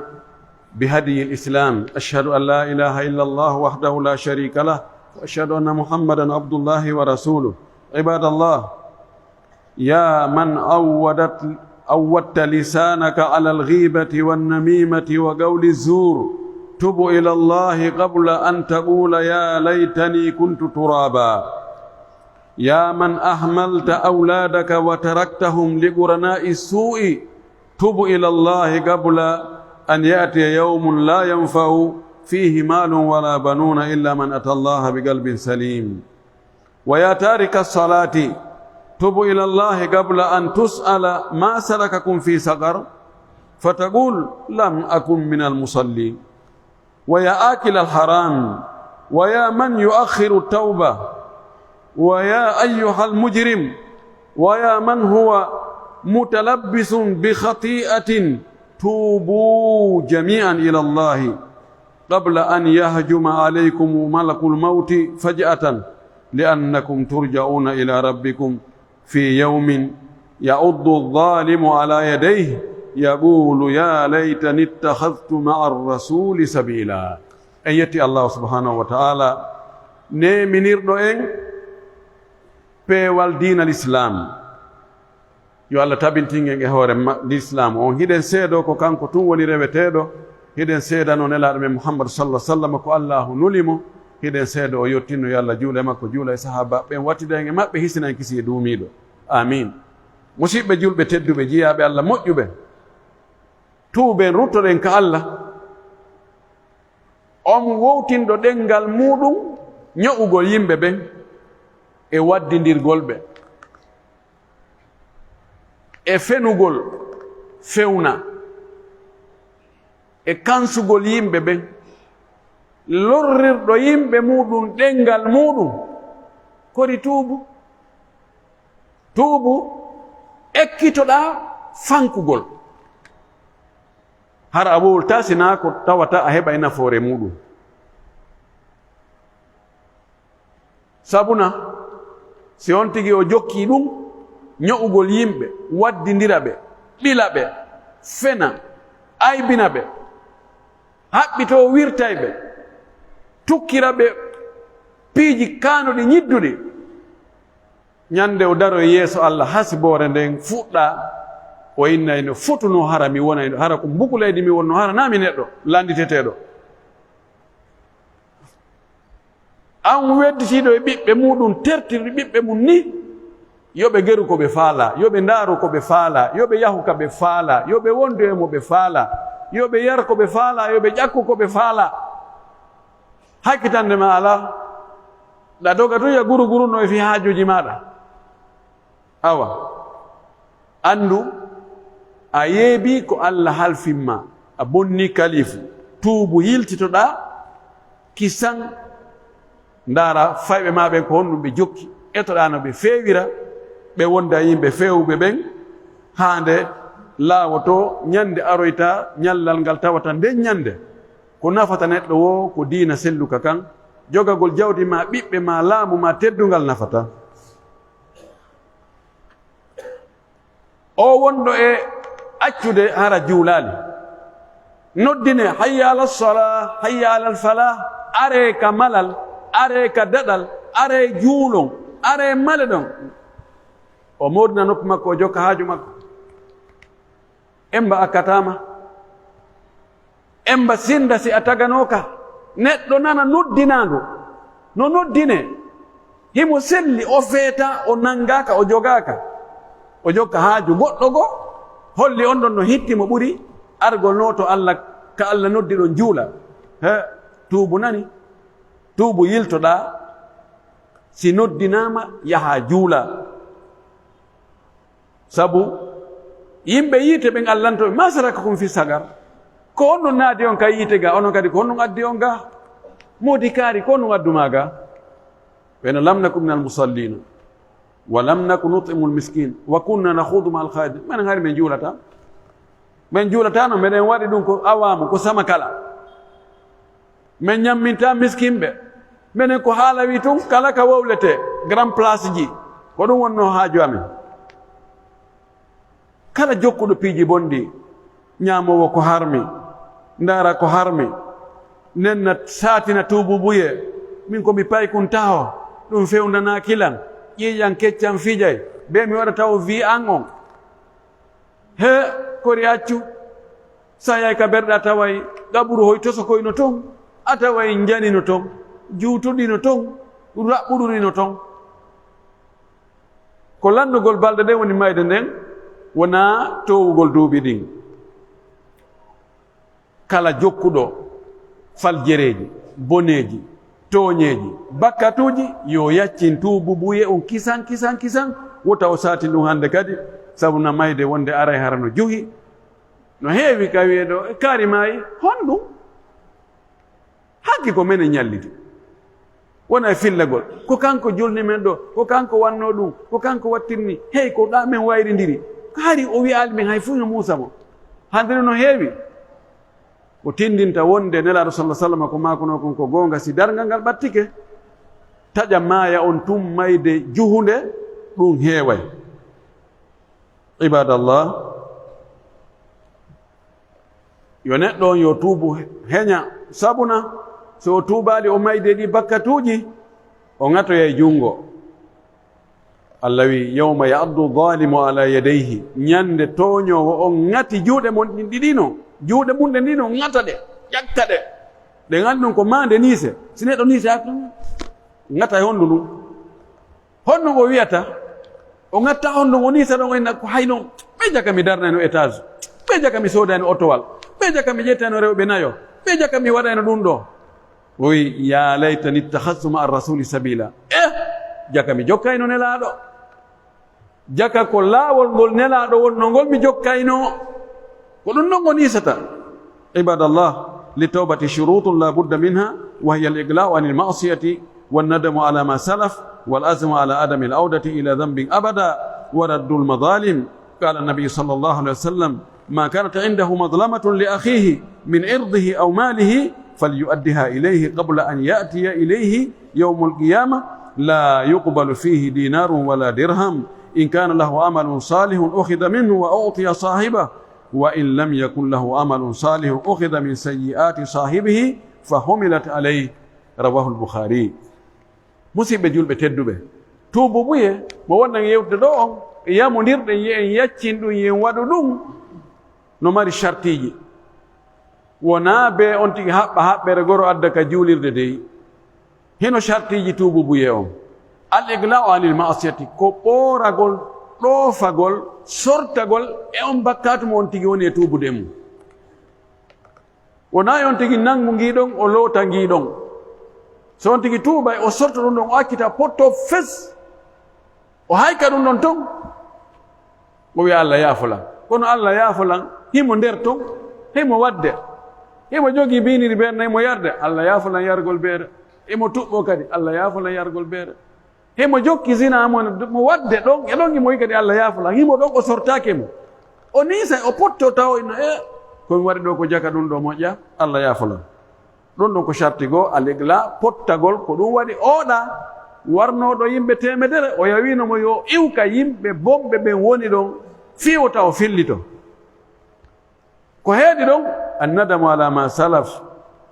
بهدي الإسلام. أشهد أن لا إله إلا الله وحده لا شريك له، وأشهد أن محمدا عبد الله ورسوله. عباد الله، يا من عودت، عودت لسانك على الغيبة والنميمة وقول الزور، تب إلى الله قبل أن تقول يا ليتني كنت ترابا. يا من أهملت أولادك وتركتهم لقرناء السوء، تب إلى الله قبل أن يأتي يوم لا ينفع فيه مال ولا بنون إلا من أتى الله بقلب سليم. ويا تارك الصلاة، تب إلى الله قبل أن تسأل ما سلككم في سقر، فتقول لم أكن من المصلين. ويا آكل الحرام، ويا من يؤخر التوبة، ويا أيها المجرم، ويا من هو متلبس بخطيئة، توبوا جميعا إلى الله قبل أن يهجم عليكم ملك الموت فجأة، لأنكم ترجعون إلى ربكم في يوم يعض الظالم على يديه يقول يا ليتني اتخذت مع الرسول سبيلا. En yetti Allahu subhanahu wa ta'ala, neeminirɗo en peewal diina Lislaam. Yo Alla tabintin en e hoore ma-, Lislaam on. Hiɗen seedoo ko kanko tun woni reweteeɗo. Hiɗen seedanoo Nelaaɗo men Muhammadu sallallahu alaihi wasallam ko Allaahu nuli mo. Hiɗen seedoo o yottinno, yo Alla juula e makko, juula e sahaabaaɓe ɓen, wattida en e maɓɓe, hisina en kisiyee duumiiɗo. Aamiin. Musiɓɓe julɓe tedduɓe, jiyaaɓe Alla moƴƴuɓe, tuuben, ruttoɗen ka Alla, on wowtinɗo ɗenngal muuɗum ño'ugol yimɓe ɓen e waddindirgol ɓe, e fenugol fewna, e kansugol yimɓe ɓen, lorrirɗo yimɓe muuɗum ɗenngal muuɗum, kori tuubu. Tuubu, ekkitoɗaa fankugol. Hara a wowltaa sinaa ko tawata a heɓay nafoore muuɗum. Sabuna, si on tigi o jokkii ɗum, ño'ugol yimɓe, waddindira ɓe, ɓila ɓe, fena, aybina ɓe, haɓɓitoo wirtay ɓe, tukkira ɓe piiji kaanuɗi ñidduɗi. Ñande o daroy yeeso Alla, hasiboore nden fuɗɗaa, o innay no fotunoo hara mi wonay, hara ko mbukulaydi mi wonnoo, hara naa mi neɗɗo lannditeteeɗo. An wedditiiɗo e ɓiɓɓe muuɗum, tertirɗi ɓiɓɓe mum ni, yo ɓe geru ko ɓe faalaa, yo ɓe ndaaru ko ɓe faalaa, yo ɓe yahu ka ɓe faalaa, yo ɓe wondu e mo ɓe faalaa, yo ɓe yar ko ɓe faalaa, yo ɓe ƴakku ko ɓe faalaa. Hakkitannde ma alaa, ɗa doga tun ya guru guru no e fii haajuuji maaɗa. Awa, anndu a yeebii ko Alla halfin ma, a bonnii kalifu, tuubu, yiltitoɗaa, kisan, ndaara fayɓe maa ɓen ko honɗum ɓe jokki, etoɗaa no ɓe feewira, ɓe wonda e yimɓe feewuɓe ɓen, haa nde laawotoo ñande aroyta, ñallal ngal tawata nden ñande. Ko nafata neɗɗo woo, ko diina selluka kan. Jogagol jawdi maa ɓiɓɓe maa laamu maa teddungal nafata. O wonɗo e accude hara juulaali. Noddine, "Hayya ala salaa, hayya ala falaa." Aree ka malal, aree ka daɗal, aree juulon, aree maleɗon. O moodina noppi makko, o jokka haaju makko. Emba akkataa ma. Emba sinda si a taganooka. Neɗɗo nana noddinaandu. No noddinee. Himo selli, o feeta, o nangaaka, o jogaaka. O jokka haaju goɗɗo goo. Holli on ɗon no hitti mo ɓuri argol no to Alla, ka Alla noddi ɗon juula. He, tuubu nani. Tuubu yiltoɗaa. Si noddinaama, yahaa juula. Sabu yimɓe yiite ɓen Alla no to, "Ma salakakum fi sagar?" Ko on ɗon naadi on ka yiite ga, onon kadi ko on ɗon addi on ga? Moodi kaari, ko on ɗon addu maa ga? Ɓe no, "Lam naku minal musallina, wa lam naku nut'imul miskin, wa kunna nakhudu ma'al kha'idin." Menen hari men juulata. Men juulata no, meɗen waɗi ɗum ko awaamu, ko sama kala. Men ñamminta miskinɓe. Menen ko haala wi tun, kala ka wowletee, grand place ji. Ko ɗum wonnoo haaju amen. Kala jokkuɗo piiji bonɗi, ñaamoowo ko harmi, ndaara ko harmi, nenna saatina tuubuubuyee, min ko mi paykun taho, ɗum fewndanaaki lan, ƴiiƴan keccan fijay, bee mi waɗa taw wi an on. He, kori accu, sa yahi ka berɗe a taway qaburu hoy tosokoy no ton, a taway njani no ton, juutuɗi no ton, raɓɓuɗuri no ton. Ko lanndugol balɗe ɗen woni mayde nden, wonaa toowugol duuɓi ɗin. Kala jokkuɗo faljereeji, boneeji, tooñeeji, bakkatuuji, yo yaccin tuubuubuyee on kisan, kisan, kisan, wota o saatin ɗum hannde kadi, sabu na mayde wonde aray hara no juhi. No heewi ka wi'ee ɗoo, e kaari maayi, honɗum? Hanki ko menen ñalliti. Wona e fillagol. Ko kanko julni men ɗoo, ko kanko wannoo ɗum, ko kanko wattirni. Hey, ko ɗaa men wayrindiri. Ko hari o wi'aali men hay fuu hino muusa mo. Hannde no heewi. Ko tindinta wonde Nelaaɗo sallallahu alaihi wasallam ko maakunoo kon ko goonga, si darngal ngal ɓattike, taƴa maaya on tun mayde juhunde, ɗum heeway. Ibadallah, yo neɗɗo on yo tuubu heña, sabuna so o tuubaali o mayde ɗi bakkatuuji, o ŋatoyay junngo. Allah wi, "Yawma ya'addu zalimu ala yadayhi." Ñande tooñoowo on ŋati juuɗe mon ɗin ɗiɗi no, juuɗe mun ɗen ɗiɗi no ŋata ɗe, ƴakka ɗe. Ɗen anndun ko maande niise. Si neɗɗo niise, a ŋata e hondu ndun? Honno o wi'ata? O ŋatta hondu o niisa ɗon, o inna ko hay non. Ɓe jaka mi darnayno étage. Ɓe jaka mi soodayno otowal. Ɓe jaka mi ƴettayno rewɓe nayo. Ɓe jaka mi waɗayno ɗun ɗoo. O wi'i, "Ya laytani ittakhadhtu ma'a rasuli sabila." Eh, jaka mi jokkayno Nelaaɗo. Jaka ko laawol ngol Nelaaɗo wonnoo ngol mi jokkayno. Ko ɗum ɗon o niisata. Ibadallah, للتوبة شروط لا بد منها، وهي الإقلاع عن المعصية والندم على ما سلف والعزم على عدم العودة إلى ذنب أبدا ورد المظالم. قال النبي صلى الله عليه وسلم: "ما كانت عنده مظلمة لأخيه من عرضه أو ماله فليؤدها إليه قبل أن يأتي إليه يوم القيامة لا يقبل فيه دينار ولا درهم. إن كان له عمل صالح أخذ منه وأعطي صاحبه، وإن لم يكن له عمل صالح أخذ من سيئات صاحبه فحملت عليه." رواه البخاري. Musiɓɓe julɓe tedduɓe, tuubuubuyee mo wonɗen yewtude ɗoo on, yamondirɗen yo en yaccin ɗum, yo en waɗu ɗum, no mari shartiiji. Wonaa bee on tigi haɓɓa haɓɓere goro adda ka juulirde dey. Hino shartiiji tuubuubuyee on. Al iqla'u anil ma'asiyati, ko ɓooragol, ɗoofagol, sortagol e on bakkaatu mo on tigi woni e tuubude e mum. Wonaa e on tigi nanngu ngii ɗon, o loota ngii ɗon. So on tigi tuubay, o sorta ɗum ɗon, o accita, o potto fes. O hayka ɗum ɗon ton. O wi'a, "Allah yaafo lan." Kono Allah yaafo lan, himo nder ton, himo waɗde. Himo jogii biiniri beere, himo yarde. Allah yaafo lan yargol beere. Himo tuɓɓoo kadi, Allah yaafo lan yargol beere. Himo jokki zina mo, mo waɗde ɗon, e ɗon himo yi'i kadi Allah yaafo lan. Himo ɗon o sortaake mo. O niisa, o potto tawo ino, "E, ko mi waɗi ɗoo ko jaka ɗum ɗoo moƴƴa, Allah yaafo lan." Ɗun ɗon ko sarti goo, al-iqla, pottagol, ko ɗun waɗi ooɗa warnooɗo yimɓe teemedere, o yawiino mo yo iw ka yimɓe bonɓe ɓen woni ɗon, fii wota o fillito. Ko heedi ɗon, an-nadamu ala ma salaf,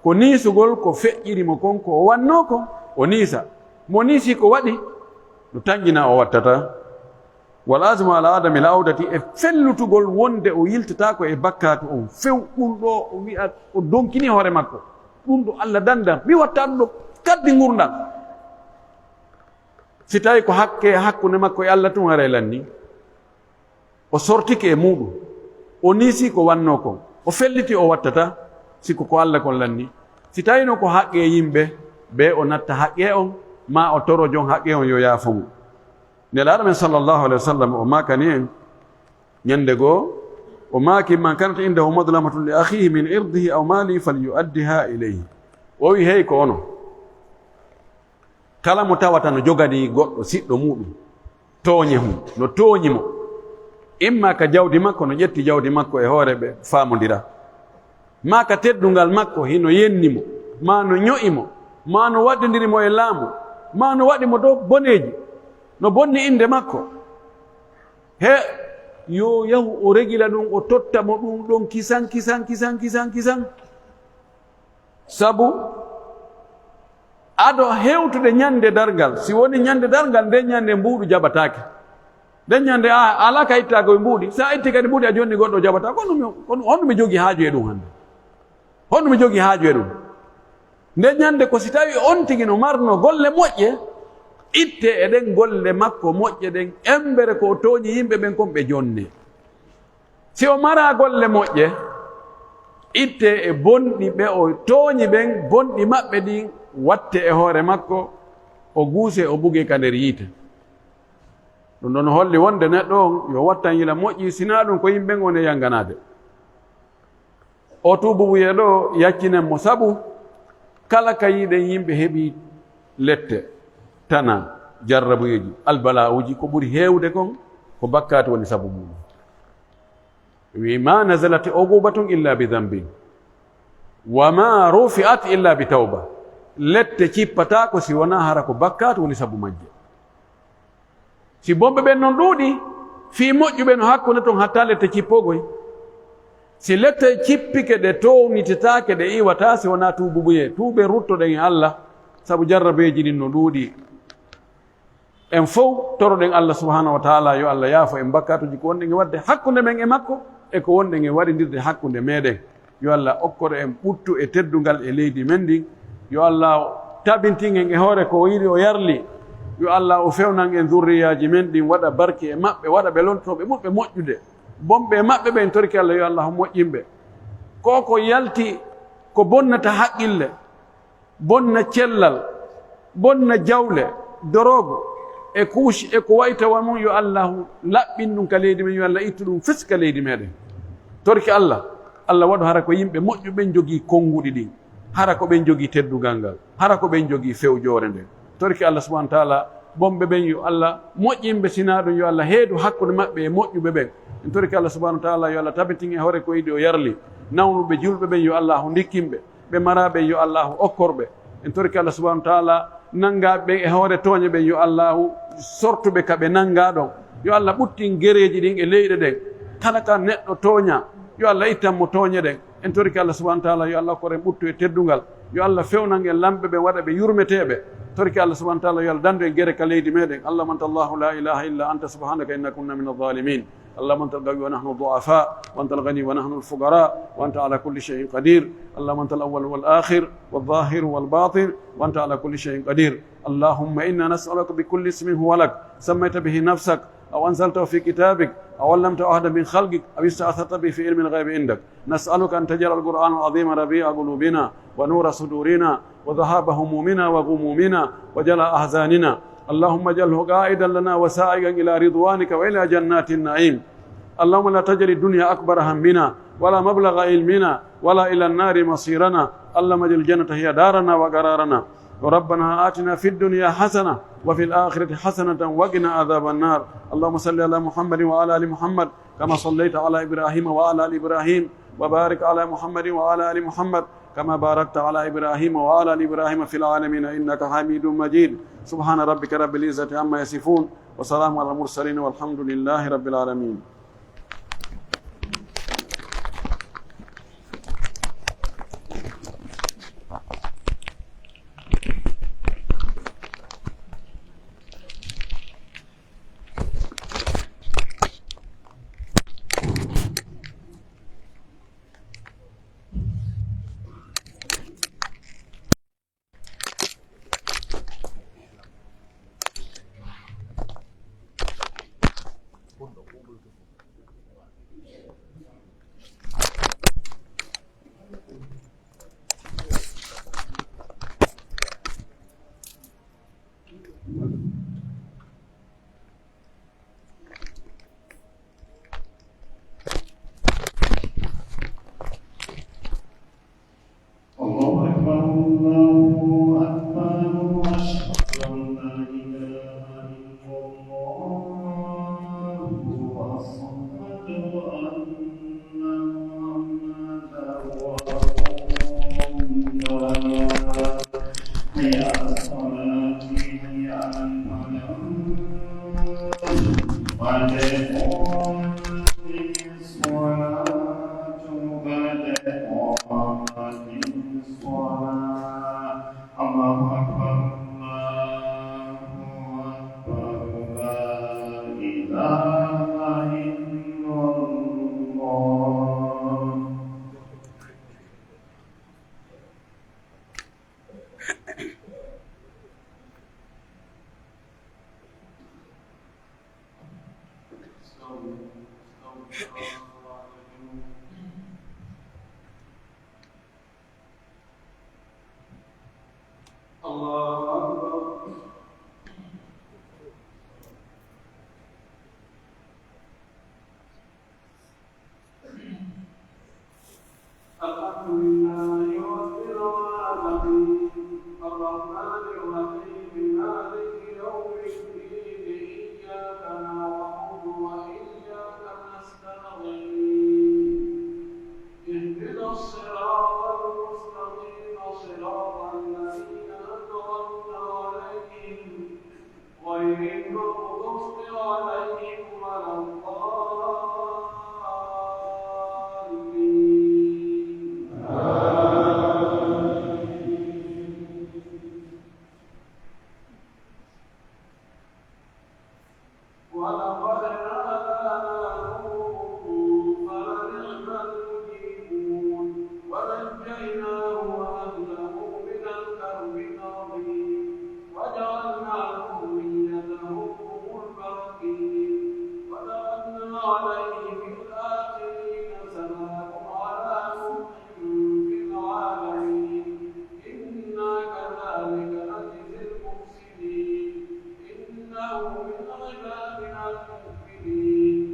ko niisugol ko feƴƴiri mo kon, ko o wannoo kon, o niisa. Mo niisii ko waɗi, no tanƴinaa o wattataa. Wal azmu ala adami al awdati, e fellitugol wonde o yiltataako e bakkaatu on few. Ɗun ɗoo o wi'a o donkini hoore makko. Ɗun ɗoo Alla dandan, mi wattaa ɗun ɗoo kaddi ngurndan. Si tawii ko hakke hakkunde makko e Alla tun, haray lannii. O sortike e muuɗun. O niisii ko wannoo kon. O felliti o wattataa, si ko ko Alla kon lannii. Si tawiino ko haqqee yimɓe, bee o natta haqqee on, maa o toro jon haqqee on yo yaafo mo. Nelaaɗo men sallallahu alayhi wa sallam o maakani en, ɲande goo, o maaki, "Man kanat indahu madlamatun li akhihi min irdihi aw malihi falyu'addiha ilayhi." O wi'i, hey ko onon, kala mo tawata no joganii goɗɗo siɗɗo muuɗun tooɲe hun, no tooɲi mo, imma ka jawdi makko, no ƴetti jawdi makko e hoore ɓe faamondira, maa ka teddungal makko hino yenni mo, maa no ɲo'i mo, maa no waddindiri mo e laamu, maa no waɗi mo dow boneeji, no bonni innde makko. He, yo yahu o regila ɗun, o totta mo ɗun ɗon kisan, kisan, kisan, kisan, kisan. Sabu ado hewtude ɲande darngal, si woni ɲande darngal, nden ɲande mbuuɗu jaɓataake. Nden ɲande a, a alaa ka ittaako e mbuuɗi, si a itti kadi mbuuɗi a jonni goɗɗo jaɓataa, kono mi, kono honɗun mi jogii haaju e ɗun hannde? Honɗun mi jogii haaju e ɗun? Nden ɲande ko si tawii on tigi no marnoo golle moƴƴe, ittee e ɗen golle makko moƴƴe ɗen, embere ko o tooɲi yimɓe ɓen kon ɓe jonnee. Si o maraa golle moƴƴe, ittee e bonɗi ɓe o tooɲi ɓen, bonɗi maɓɓe ɗin wattee e hoore makko, o guusee, o bugee ka nder yiite. Ɗun ɗon no holli wonde neɗɗo on yo wattan yila moƴƴi, si hinaa ɗun ko yimɓe ɓen on e yanganaade. Oo tuububuyee ɗoo yaccinen mo, sabu kala ka yi'uɗen yimɓe heɓii lette, tana, jarrabuyeeji, albalaa'uuji, ko ɓuri heewude kon ko bakkaatu woni sabu muuɗun. Wi'i, "Ma nazalat uqubatun illa bi dhanbin, wa ma rufi'at illa bi tawba." Lette cippataako si wonaa hara ko bakkaatu woni sabu majje. Si bonɓe ɓen non ɗuuɗii, fii moƴƴuɓe no hakkunde ton hatta lette cippogoy. Si lette cippike, ɗe townitetaake, ɗe iwataa si wonaa tuububuyee. Tuuben, ruttoɗen e Alla, sabu jarrabeeji ɗin no ɗuuɗii. En fow toroɗen Alla subhaanahu wa ta'aalaa yo Alla yaafo en bakkaatuuji ko wonɗen e waɗde hakkunde men e makko e ko wonɗen e waɗindirde hakkunde meɗen. Yo Alla okkor en ɓuttu e teddungal e leydi men ndin. Yo Alla tabintin en e hoore ko o yiɗi o yarli. Yo Alla o fewnan en zurriyaaji men ɗin, waɗa barke e maɓɓe, waɗa ɓe lontotooɓe ɓurɓe moƴƴude. Bonɓe e maɓɓe ɓen, torki Alla, yo Alla moƴƴin ɓe. Ko ko yalti ko bonnata haqqille, bonna cellal, bonna jawle, doroogu, e kuuci, e ko wayi tawa mun, yo Allaahu laɓɓin ɗun ka leydi men, yo Alla ittu ɗun fes ka leydi meɗen. Torki Alla, Alla waɗu hara ko yimɓe moƴƴuɓe ɓen jogii konnguɗi ɗin, hara ko ɓen jogii teddungal ngal, hara ko ɓen jogii fewjoore nden. Torki Alla subhaanahu wa ta'aalaa, bonɓe ɓen yo Alla moƴƴin ɓe, si hinaa ɗun yo Alla heedu hakkunde maɓɓe e moƴƴuɓe ɓen. En torki Alla subhaanahu wa ta'aalaa yo Alla tabitin e hoore ko yiɗi o yarli, nawnuɓe julɓe ɓen yo Allaahu ndikkin ɓe. Ɓe maraa ɓen, yo Allaahu okkor ɓe. En torike Alla subhaanahu wa ta'aalaa, nanngaaɓe ɓen e hoore tooɲe ɓen, yo Allaahu sortu ɓe ka ɓe nanngaa ɗon. Yo Alla ɓuttin gereeji ɗin e leyɗe ɗen. Kala ka neɗɗo tooɲaa, yo Alla ittan mo tooɲe ɗen. En torike Alla subhaanahu wa ta'aalaa, yo Alla okkor en ɓuttu e teddungal. Yo Alla fewnan en lamɓe ɓen, waɗa ɓe yurmeteeɓe. Torike Alla subhaanahu wa ta'aalaa, yo Alla dandu en gere ka leydi meɗen. اللهم أنت الله لا إله إلا أنت سبحانك إنا كنا من الظالمين. اللهم أنت القوي ونحن الضعفاء، وأنت الغني ونحن الفقراء، وأنت على كل شيء قدير. اللهم أنت الأول والآخر والظاهر والباطن، وأنت على كل شيء قدير. اللهم إنا نسألك بكل اسم هو لك، سميت به نفسك، أو أنزلته في كتابك، أو علمته أحدا من خلقك، أو استأثرت به في علم الغيب عندك. نسألك أن تجعل القرآن العظيم ربيع قلوبنا، ونور صدورنا، وذهاب همومنا وغمومنا، وجلاء أحزاننا. اللهم اجعله قائدا لنا وسائقا إلى رضوانك وإلى جنات النعيم. اللهم لا تجعل الدنيا أكبر همنا، ولا مبلغ علمنا، ولا إلى النار مصيرنا. اللهم اجعل الجنة هي دارنا وقرارنا. ربنا آتنا في الدنيا حسنة، وفي الآخرة حسنة، وقنا عذاب النار. اللهم صل على محمد وعلى آل محمد، كما صليت على إبراهيم وعلى آل إبراهيم، وبارك على محمد وعلى آل محمد، كما باركت على إبراهيم وعلى آل إبراهيم في العالمين إنك حميد مجيد. سبحان ربك رب العزة عما يصفون، وسلام على المرسلين، والحمد لله رب العالمين. الله أكبر، الله أكبر، أشهد أن لا إله إلا الله، أشهد أن محمدا رسول الله. حي على الصلاة، حي على الفلاح، قد قامت الصلاة، قد قامت الصلاة. الله أكبر، الله أكبر، لا إله إلا الله. الله أكبر. الحمد لله رب العالمين، الرحمن الرحيم، مالك يوم الدين، إياك نعبد وإياك نستعين، اهدنا الصراط المستقيم، صراط الذين أنعمت عليهم، غير المغضوب عليهم ولا الضالين. آمين. ولقد نادانا نوح فلنعم المجيبون، ونجيناه وأهله من الكرب العظيم، وجعلنا ذريته هم الباقين، وتركنا عليه في الآخرين، سلام على نوح في العالمين، إنا كذلك نجزي المحسنين. إنه من عبادنا المؤمنين.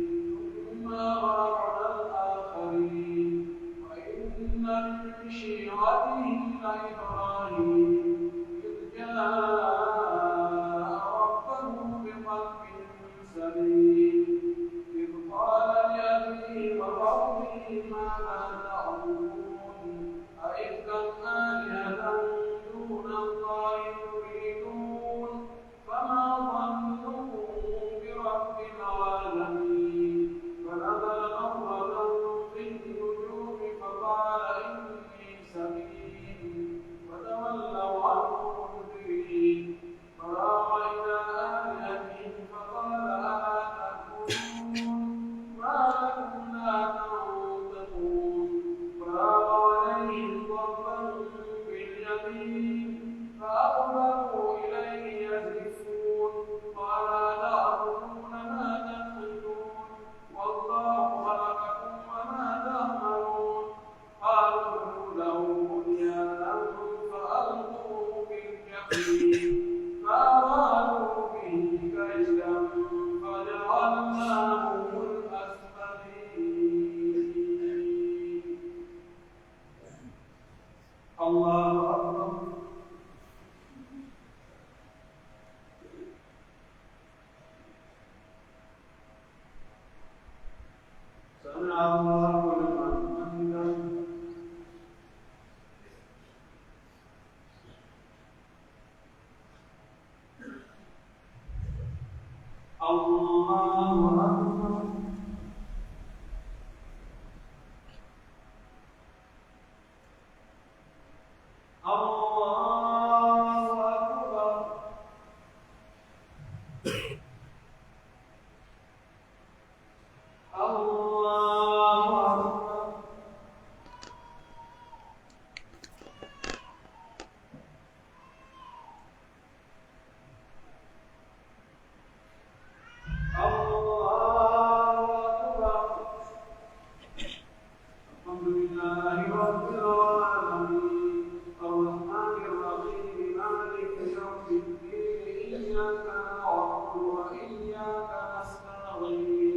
ثم أغرقنا الآخرين. وإن من شيعته لإبراهيم إذ جاء ربه بقلب سليم. إذ قال الله أكبر. الله أكبر. الله أكبر. الله أكبر. الحمد لله رب العالمين. الرحمن الرحيم. مالك يوم الدين. إياك نعبد وإياك نستعين.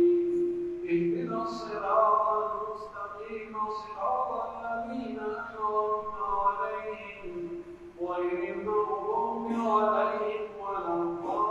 اهدنا الصراط المستقيم. صراط الذين أنعمت عليهم غير المغضوب عليهم ولا الضالين.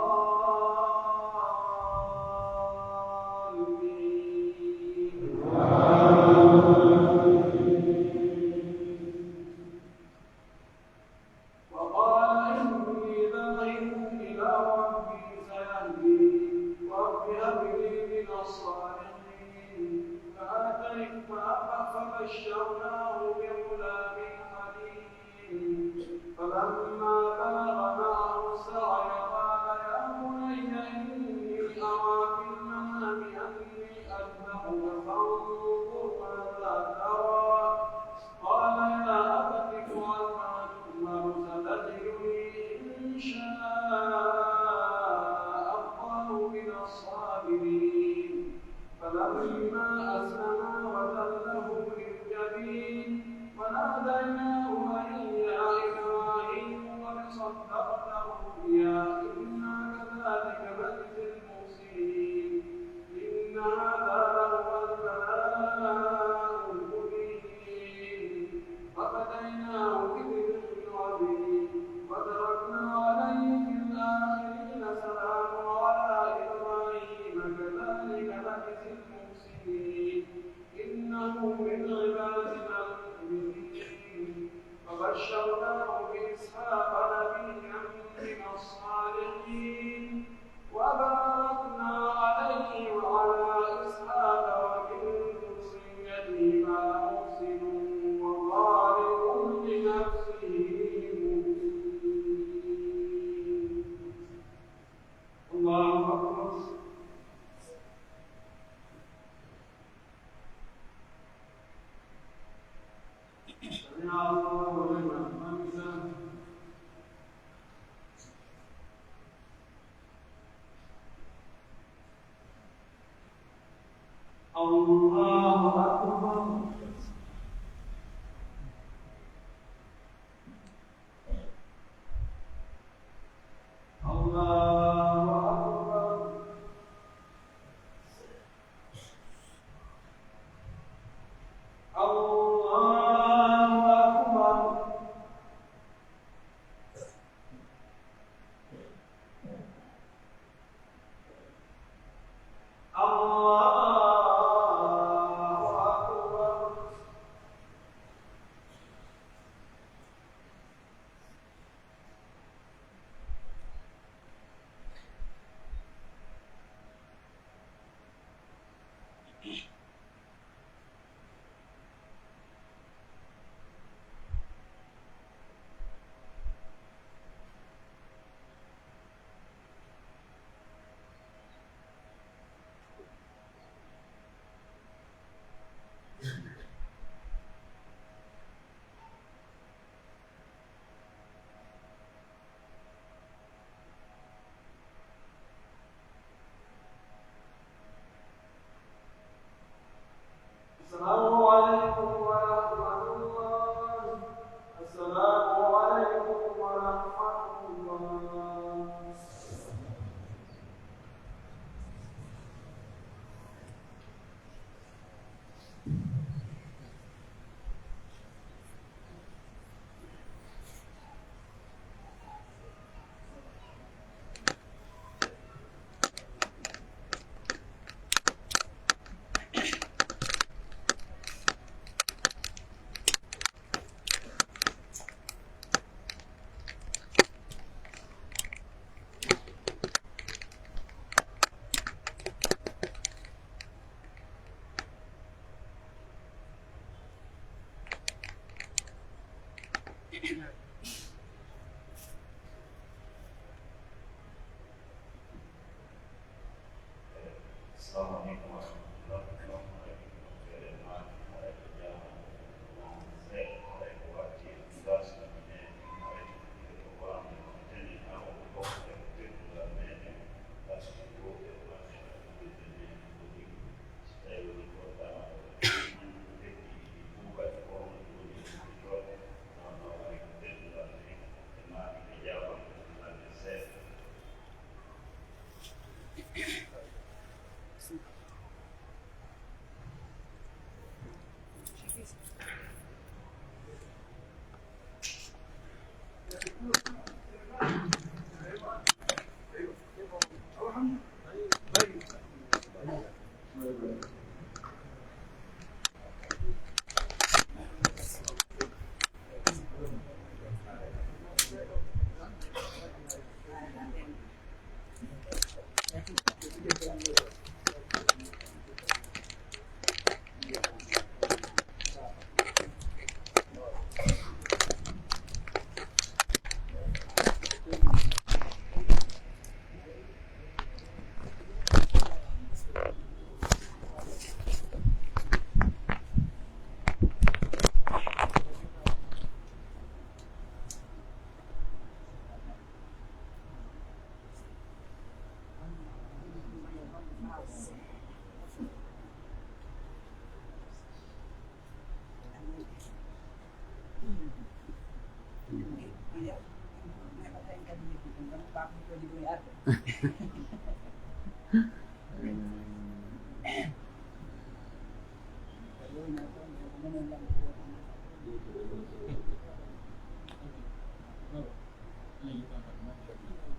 وقال إني ذاهب إلى ربي سيهدين. رب هب لي من الصالحين. فآتيت فأب- فبشرناه بغلام حليم. فلما بلغ معه السعي قال يا بني إني أرى في المنام أني أذبحك فانظر ماذا ترى. قال يا أبت افعل ما تؤمر ستجدني إن شاء الله من الصابرين. فلما أسلما وتله للجبين وناديناه أن يا إبراهيم قد صدقت الرؤيا إنا كذلك نجزي المحسنين. إن هذا لهو البلاء المبين. وفديناه بذبح عظيم. وتركنا عليه في الآخرين. سلام على إبراهيم كذلك نجزي المحسنين. إنه من عبادنا المؤمنين. وبشرناه بإسحاق نبيا من الصالحين. وباركنا عليه وعلى إسحاق ومن ذريتهما محسن وظالم لنفسه مبين. الله أكبر. سمع الله لمن حمده. الله أكبر. الله أكبر. الله أكبر. الله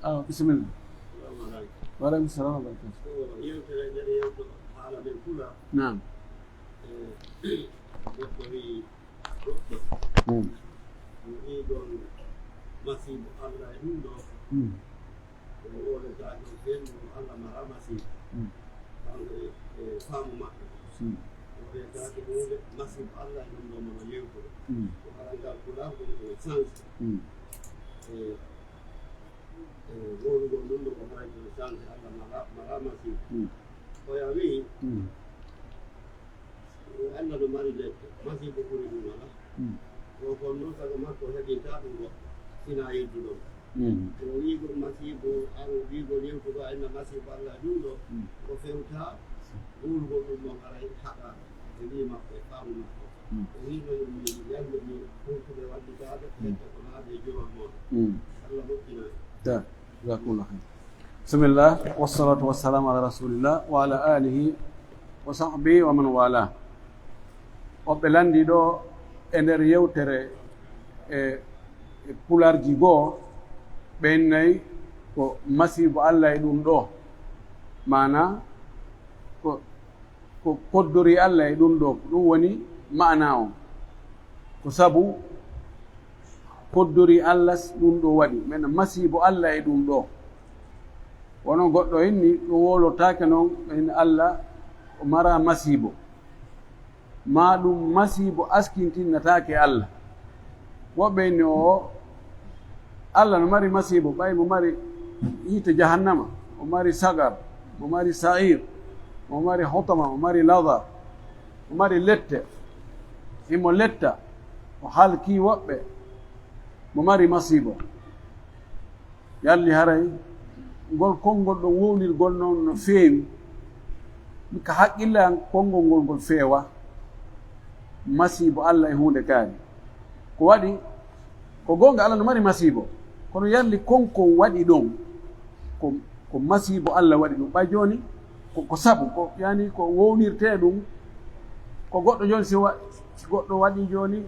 Ah, bismillah. Wa alaikum salam wa barakatuh. Yewtere nden yewto haala men pula. Naam. Eh, goɗɗo wi'i goɗɗo. Hmm. Mo wi'ugol masiibo Allah e ɗum ɗo. Hmm. Ko wowletaake o fendu ko Allah mara masiibo. Hmm. Kanko e, e faamu maɓɓe. Hmm. O wowletaake huunde masiibo Allah e ɗum ɗo mono yewtude. Hmm. Ko haɗa ngal pulaar ɗum ko sens. Hmm. E, e wowlugol ɗum ɗo ko haray ko sens Allah mara, mara masiibo. Hmm. Oya wi'i, hmm. Ko Allah no mari lepte, masiibo ɓuri ɗum alaa. Mm. Ko kon non, sago makko heɓinta ɗum goɗɗo, sinaa yedduɗo mo. Mm. Kono wi'ugol masiibo, an wi'ugol yewtugol inna masiibo Allah ɗum ɗo, mm, ko fewta wowlugol ɗum mo haray haɗa e wi'i makko e faamu makko. Mm. O wi'no yo mi yande mi hultuɓe wallitaade, mm, lepte ko laaɓi e jumal mon. Mm. Allah moƴƴina en. Ta. Jazakumullah khair. Bismillah, wassalatu wassalamu ala rasulillah wa ala alihi wa sahbihi wa man wala. Woɓɓe lanndii ɗoo e nder yewtere e, e pulaarji goo, ɓe innay ko masiibo Allah e ɗum ɗoo. Maanaa ko ko koddori Allah e ɗum ɗoo, ko ɗum woni maanaa on. Ko sabu koddori Allah ɗum ɗoo waɗi, men masiibo Allah e ɗum ɗoo. Wono goɗɗo inni ɗum wowlotaake non, en Allah o maraa masiibo. Maa ɗum masiibo askintinnataake Allah. Woɓɓe inni, o, Allah no mari masiibo, ɓay mo mari yiite jahannama, o mari sagar, mo mari sa'ir, mo mari hotama, mo mari laza, mo mari lette, himo letta, o halkii woɓɓe, mo mari masiibo. Yalli haray ngol konngol ɗon wowlirgol non no feewi? Ka haqqille an, konngol ngol ngol feewa. Masiibo Allah e huunde kaari. Ko waɗi, ko goonga Allah no mari masiibo. Kono yalli kon ko waɗi ɗon, ko, ko masiibo Allah waɗi ɗum. Ɓay jooni, ko, ko sabu, ko, yani ko wownirtee ɗum, ko goɗɗo jooni si wa-, si goɗɗo waɗi jooni,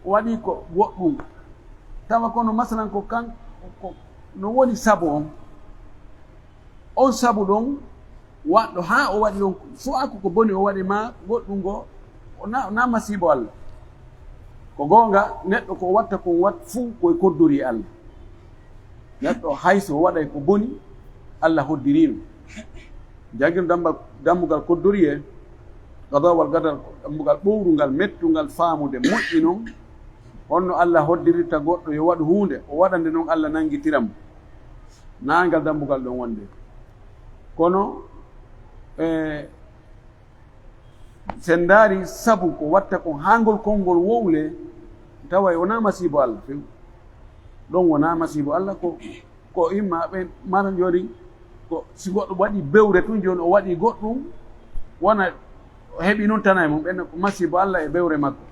o waɗi ko goɗɗum. Tawa kono masalan ko kan, ko, no woni sabu on. On sabu ɗon waɗɗo haa o waɗi ɗon, soit ko ko boni o waɗi maa goɗɗum ngo, o na, na masiibo Allah. Ko goonga, neɗɗo ko o watta kon wat fuu ko e koddori Allah. Neɗɗo hay so o waɗay ko boni, Allah hoddirii ɗum. Jangir damba-, dammugal koddoriyee, qada wal qadar, dammugal ɓowrungal, mettungal faamude moƴƴi non. Honno Allah hoddirirta goɗɗo yo waɗu huunde, o waɗa nde non Allah nanngitira mo? Naa ngal dammugal ɗon wonde. Kono, e, si en ndaari sabu ko watta kon haa ngol konngol wowlee, taway wonaa masiibo Allah few. Ɗon wonaa masiibo Allah, ko, ko imma ɓen mara jooni, ko si goɗɗo waɗi bewre tun jooni o waɗi goɗɗum, wona o heɓi nun tana e mum, ɓen ko masiibo Allah e bewre makko.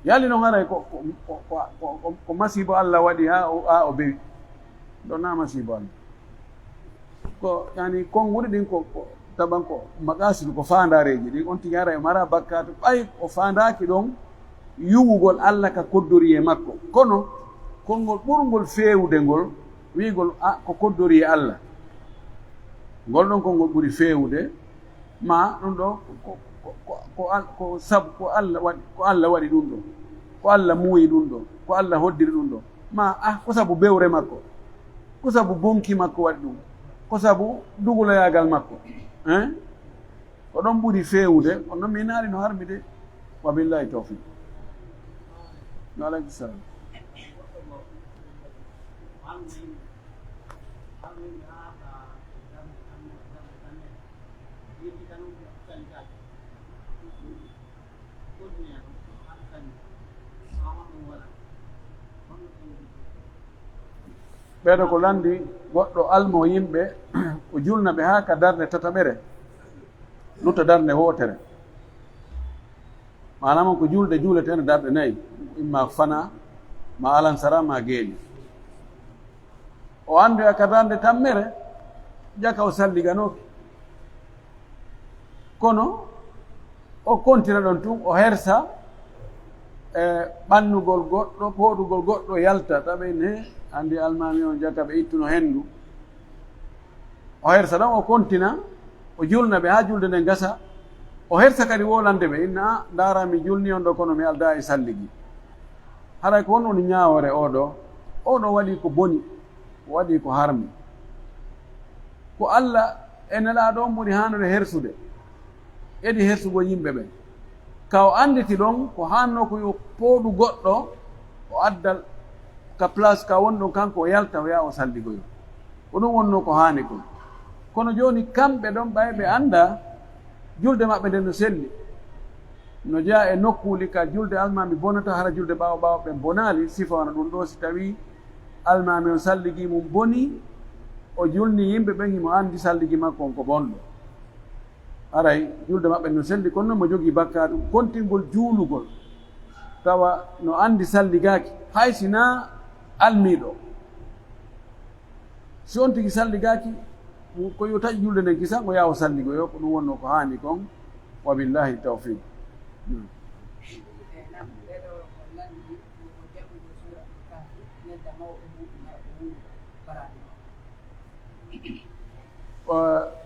Yalli non haray ko, ko, ko masiibo Allah waɗi haa o, haa o bewi. Ɗon naa masiibo Allah. Ko, yani, konguɗi ɗin ko, ko taban ko maqasidu, ko faandaareeji ɗin, on tigi hara e mara bakkaatu, ɓay o faandaaki ɗon yuwugol Allah ka koddoriyee makko. Kono, konngol ɓurngol feewude ngol, wi'ugol, a, ko koddoriyee Allah. Ngol ɗon konngol ɓuri feewude, ma ɗum ɗo ko, ko, ko, ko Al-, ko sabu ko Allah waɗi, ko Allah waɗi ɗum ɗo, ko Allah muuyi ɗum ɗo, ko Allah hoddiri ɗum ɗo. Ma, ah, ko sabu bewre makko, ko sabu bonki makko waɗi ɗum, ko sabu duguloyaagal makko. Hein? Ko ɗon ɓuri feewude, kono mi naali no harmi de. Wa billahi tawfiq. Wa alaikum salam. Ɓeeɗo ko lanndi goɗɗo almo yimɓe, o julna ɓe haa ka darnde tataɓere, lutta darnde wootere. Maanaam ko julde juuleteende darɗe nayi, imma fana, ma alansara, ma geeni. O anndoya ka darnde tammere, jaka o salliganooki. Kono o kontina ɗon tun, o hersa, e ɓannugol goɗɗo, pooɗugol goɗɗo yalta, tawa ɓe ne anndi almaami on jaka ɓe ittuno henndu. O hersa ɗon, o kontina, o julna ɓe haa julde nden gasa. O hersa kadi wolande ɓe, inna, "A, ndaara, mi julni on ɗo, kono mi aldaa e salligi." Haray ko won woni ñaawoore oo ɗoo? Oo ɗoo waɗii ko boni, o waɗii ko harmi. Ko Alla e Nelaaɗo on ɓuri haanude hersude, edi hersugol yimɓe ɓen. Ka o annditi ɗon, ko haannoo ko yo pooɗu goɗɗo, o adda ka place ka woni ɗon, kanko o yalta, o yaha o salligoyo. Ko ɗum wonnoo ko haani kon. Kono jooni kamɓe ɗon, ɓay ɓe anndaa, julde maɓɓe nden no selli. No jeyaa e nokkuuli ka julde almaami bonata, hara julde ɓaawo ɓaawo ɓen bonaali, sifa wano ɗum ɗoo, si tawii almaami on salligii mum bonii, o julnii yimɓe ɓen, himo anndi salligi makko on ko bonɗo. Haray julde maɓɓe no selli, kono non mo jogii bakkaatu kontingol juulugol, tawa no anndi salligaaki, hay si naa almiiɗo. Si on tigi salligaaki, ko yo taƴi julde nden kisan, o yaha o salligoyo, ko ɗum wonnoo ko haani kon. Wa billahi tawfiq.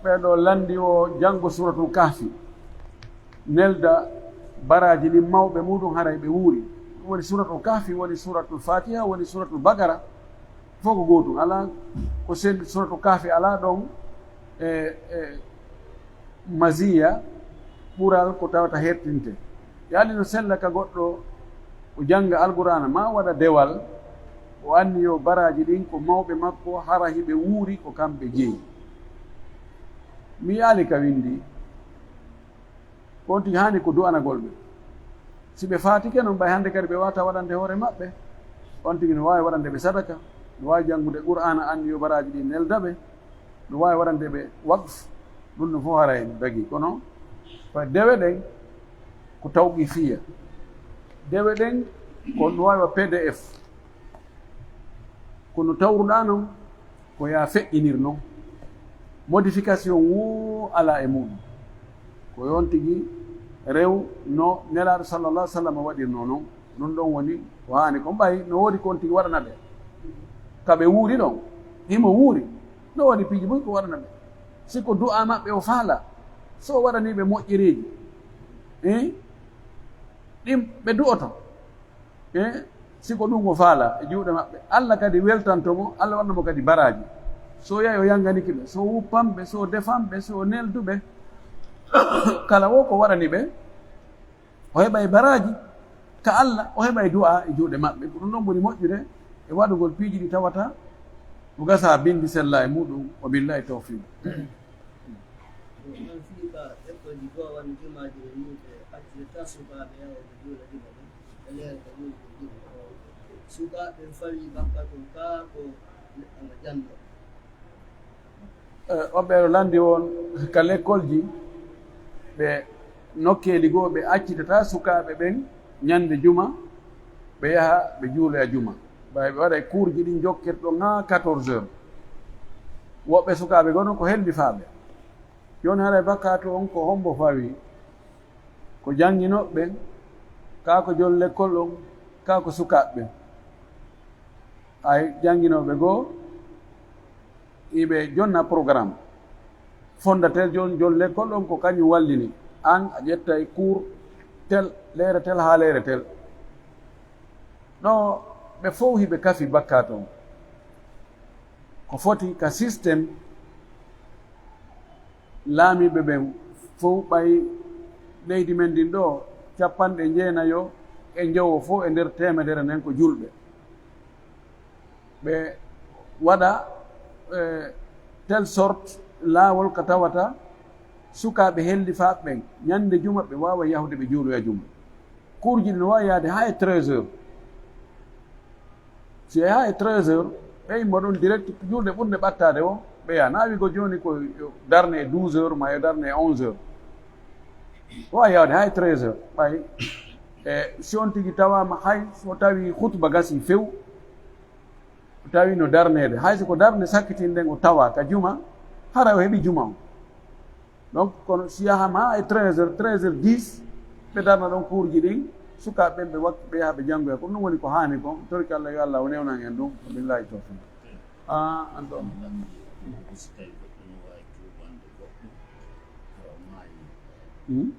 Ɓee ɗoo lanndi o janngo Suuratul Kahfi, nelda baraaji ɗin mawɓe muuɗum, haray ɓe wuuri. Ɗum woni Suuratul Kahfi, woni Suuratul Faatiha, woni Suuratul Baqara, fof ko gootum. Alaa ko sendi Suuratul Kahfi, alaa ɗon e, e masiya ɓural ko tawata hertinte. Yaani no sella ka goɗɗo o jannga Alqur'aana, maa waɗa dewal, o anniyo baraaji ɗin ko mawɓe makko, hara hiɓe wuuri ko kamɓe jeyi. Mi yaali ka winndi, ko on tigi haani ko du'anagol ɓe. Si ɓe faatike non, ɓay hannde kadi ɓe waawata waɗande hoore maɓɓe, on tigi no waawi waɗande ɓe sadaka, no waawi janngude Qur'aana, anniyo baraaji ɗin nelda ɓe, no waawi waɗande ɓe waqf, ɗum no fof haray no dagii. Kono ko dewe ɗen ko tawqifiya. Dewe ɗen ko no waawi wa P D F. Kono tawruɗaa non, ko yaa feƴƴinir non. Modification woo alaa e muɗum. Ko yon tigi rew no Nelaaɗo sallallahu alaihi wasallam waɗirnoo non. Ɗum ɗon woni ko haani kon. Ɓay no woodi ko on tigi waɗana ɓe. Ka ɓe wuuri ɗon, himo wuuri. No woodi piiji buy ko waɗana ɓe. Si ko du'aa maɓɓe o faala, so o waɗanii ɓe moƴƴereeji, eh, ɗin ɓe du'oto. Eh, si ko ɗum o faala e juuɗe maɓɓe, Alla kadi weltanto mo, Alla wanna mo kadi baraaji. So yahi o yanganike ɓe, so wuppan ɓe, so defan ɓe, so neldu ɓe, kala wo ko waɗani ɓe, o heɓay baraaji ka Alla, o heɓay du'aa e juuɗe maɓɓe. Ko ɗum ɗon ɓuri moƴƴude e waɗugol piiji ɗi tawata ko gasa bindi sella e muɗum. Wa billahi tawfiq. Ɗum ɗon fii ka école ji goo wano jumaaji ɓe nii ɓe accirta sukaaɓe yaha ɓe juula juma ɗum. Ɓe leera ka juulgol juma. Sukaaɓe ɓen fawii bakka ɗum kaa ko neɗɗo nga janno. Eh, woɓɓe no lanndi won ka lekkolji, ɓe nokkeeli goo ɓe accitata sukaaɓe ɓen ñannde juma, ɓe yaha ɓe juuloya juma. Ɓay ɓe waɗay kuurji ɗin jokkirɗo ŋaa quatorze heures. Woɓɓe sukaaɓe goo non ko hellifaaɓe. Jooni haray bakkaatu on ko hombo fawii? Ko jannginooɓe ɓen, kaa ko jon lekkol on, kaa ko sukaaɓe ɓen? Ay, jannginooɓe goo, iɓe jonna programme. Fondateur jon, jon lekkol on ko kañum wallini. An a ƴettay cours tel, leere tel haa leere tel. Ɗoo ɓe fow hiɓe kafi bakkaatu on. Ko foti ka système laamiiɓe ɓen fow, ɓay leydi men ndin ɗoo, capanɗe jeenayo e njowo fow e nder teemedere nden ko julɓe. Ɓe waɗa, eh, telle sorte laawol ka tawata sukaaɓe hellifaaɓe ɓen, ñannde juma ɓe waawa yahude ɓe juuloya juma. Kuurji ɗin no waawi yaade haa e treize heures. Si yahi haa e treize heures, ɓe immo ɗon direct, julde ɓurnde ɓattaade o, ɓe yaha. Na wigo jooni ko yo darne e douze heures, ma yo darne e onze heures. O waawi yahude haa e treize heures, ɓay, e, si on tigi tawaama, hay so tawi khutba gasi few, Tawi no darneede. Hay so ko darnde sakkitin nden o tawa ka juma, hara o heɓi juma on. Donc, kono si yahaama e treize heures, treize heures dix, ɓe darna ɗon kuurji ɗin, sukaaɓe ɓen ɓe wakki, ɓe yaha ɓe janngoya. Ko ɗum woni ko haani kon, torki Allah, yo Allah o newnan en ɗum. Billahi tawfiq. Ah, an ɗon. Hmm?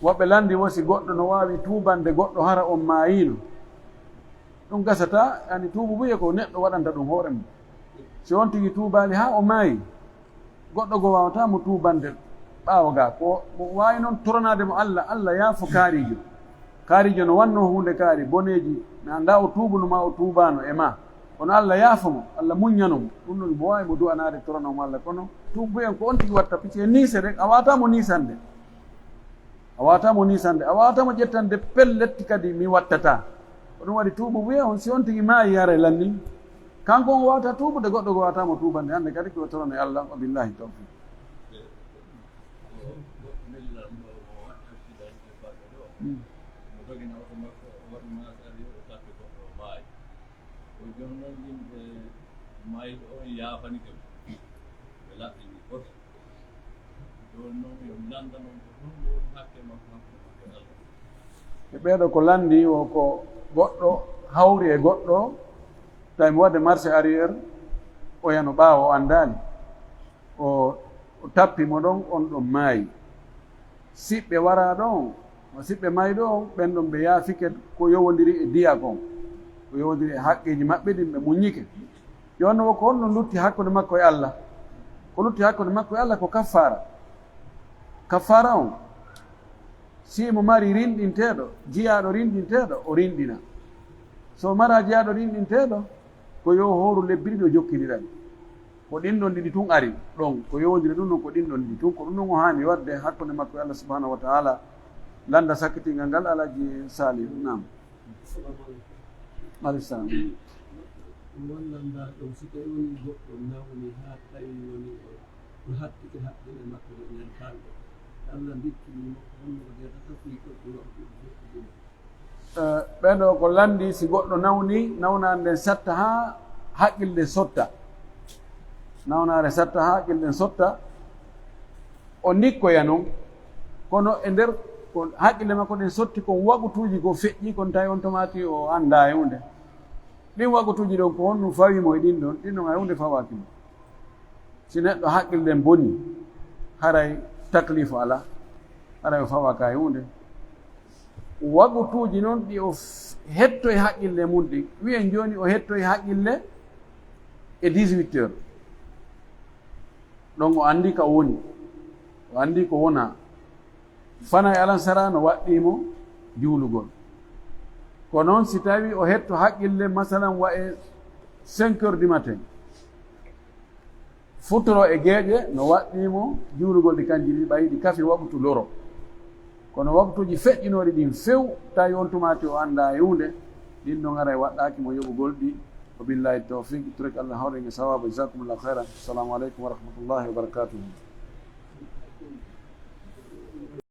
Woɓɓe lanndi wo si goɗɗo no waawi tuubande goɗɗo hara on maayiino. Ɗum gasataa, yani tuubu buye ko neɗɗo waɗanta ɗum hoore mum. Si on tigi tuubaali haa o maayi, goɗɗo goo waawataa mo tuubande ɓaawo gaa. Ko mo waawi non toranaade mo Alla, Alla yaafo kaarijo. Kaarijo no wannoo huunde kaari, boneeji, mi anndaa o tuubuno maa o tuubaano e maa. Kono Alla yaafo mo, Alla muññano mo. Ɗum non mo waawi mo du'anaade torano mo Alla. Kono tuubu en ko on tigi watta, picce niise rek, a waawataa mo niisande. A waawataa mo niisande, a waawataa mo ƴettande pellet kadi mi wattataa. Ko ɗum waɗi tuubu wi'a on, si on tigi maayi, haray lanni. Kanko on waawataa tuubude, goɗɗo goo waawataa mo tuubande, hannde kadi ko torano e Allah, wa billahi tawfiq. Mm. Ko jooni non yimɓe mayɓe on yaafanike mo, ɓe laɓɓini goto. Jooni non yo mi lannda non ko honɗum woni hakke makko, hakke makko e Allah. E ɓeeɗo ko lanndi o ko goɗɗo hawri e goɗɗo, tawi mo waɗde marche arrière, o yano ɓaawo, o anndaali. O, o tappi mo ɗon, on ɗon maayi. Siɓɓe waraa ɗon, no siɓɓe maayi ɗon, ɓen ɗon ɓe yaafike ko yowondiri e diya kon. Ko yowondiri e haqqeeji maɓɓe ɗin, ɓe muññike. Yo no ko honno lutti hakkunde makko e Allah? Ko lutti hakkunde makko e Allah ko kaffaara. Kaffaara on, si mo mari rinɗinteeɗo, jiyaaɗo rinɗinteeɗo, o rinɗina. So mara jiyaaɗo rinɗinteeɗo, ko yo hooru lebbi ɗiɗi o jokkindira ɗi. Ko ɗin ɗon ɗiɗi tun ari ɗon, ko yowondiri ɗum ɗon, ko ɗin ɗon ɗiɗi tun, ko ɗum ɗon o haani waɗde hakkunde makko e Allah subhanahu wa ta'ala. Lannda sakkitingal ngal, Alhaji Salihu, naam. Assalamu alaikum. Alaikum salam. Ɗum wallannda ɗum, si tawi woni goɗɗo nawni haa tawi woni o, o hattike haqqille makko ɗe nder balɗe. Allah ndikkini mo, ko honno o jeyata tafi ko ɗum waɗi ɗum jokkidina. Eh, ɓen ɗo ko lanndi, si goɗɗo nawni, nawnaare nden satta haa haqqille sotta. Nawnaare satta haa haqqille nden sotta. O ndikkoya non, kono e nder ko haqqille makko ɗen sotti kon waqutuuji ko feƴƴi kon, tawi on tomaati o anndaa e huunde. Ɗin waqutuuji ɗon ko honɗum fawi mo e ɗin ɗon? Ɗin ɗon hay huunde fawaaki mo. Si neɗɗo haqqille ɗen boni, haray taklifu alaa, haray o fawaaka e huunde. Waqutuuji non ɗi o f-, hettoyi haqqille mun ɗin. Wi'en jooni o hettoyi haqqille e dix-huit heures. Ɗon o anndi ka o woni. O anndi ko wona. Fana e alansara no waɗɗii mo juulugol. Ko non si tawi o hetto haqqille, masalan, wa e cinq heures du matin. Futuro e geeƴe no waɗɗii mo juulugol ɗi kanji ɗiɗi, ɓay ɗi kafi waqtu loro. Kono waqtuuji feƴƴinooɗi ɗin few, tawi on tumaati o anndaa e huunde, ɗin ɗon haray waɗɗaaki mo yoɓugol ɗi. Wa billahi tawfiq, torki Allah hawren e sawaabu. Jazakumullahu khairan. Assalamu alaikum wa rahmatullahi wa barakatuh.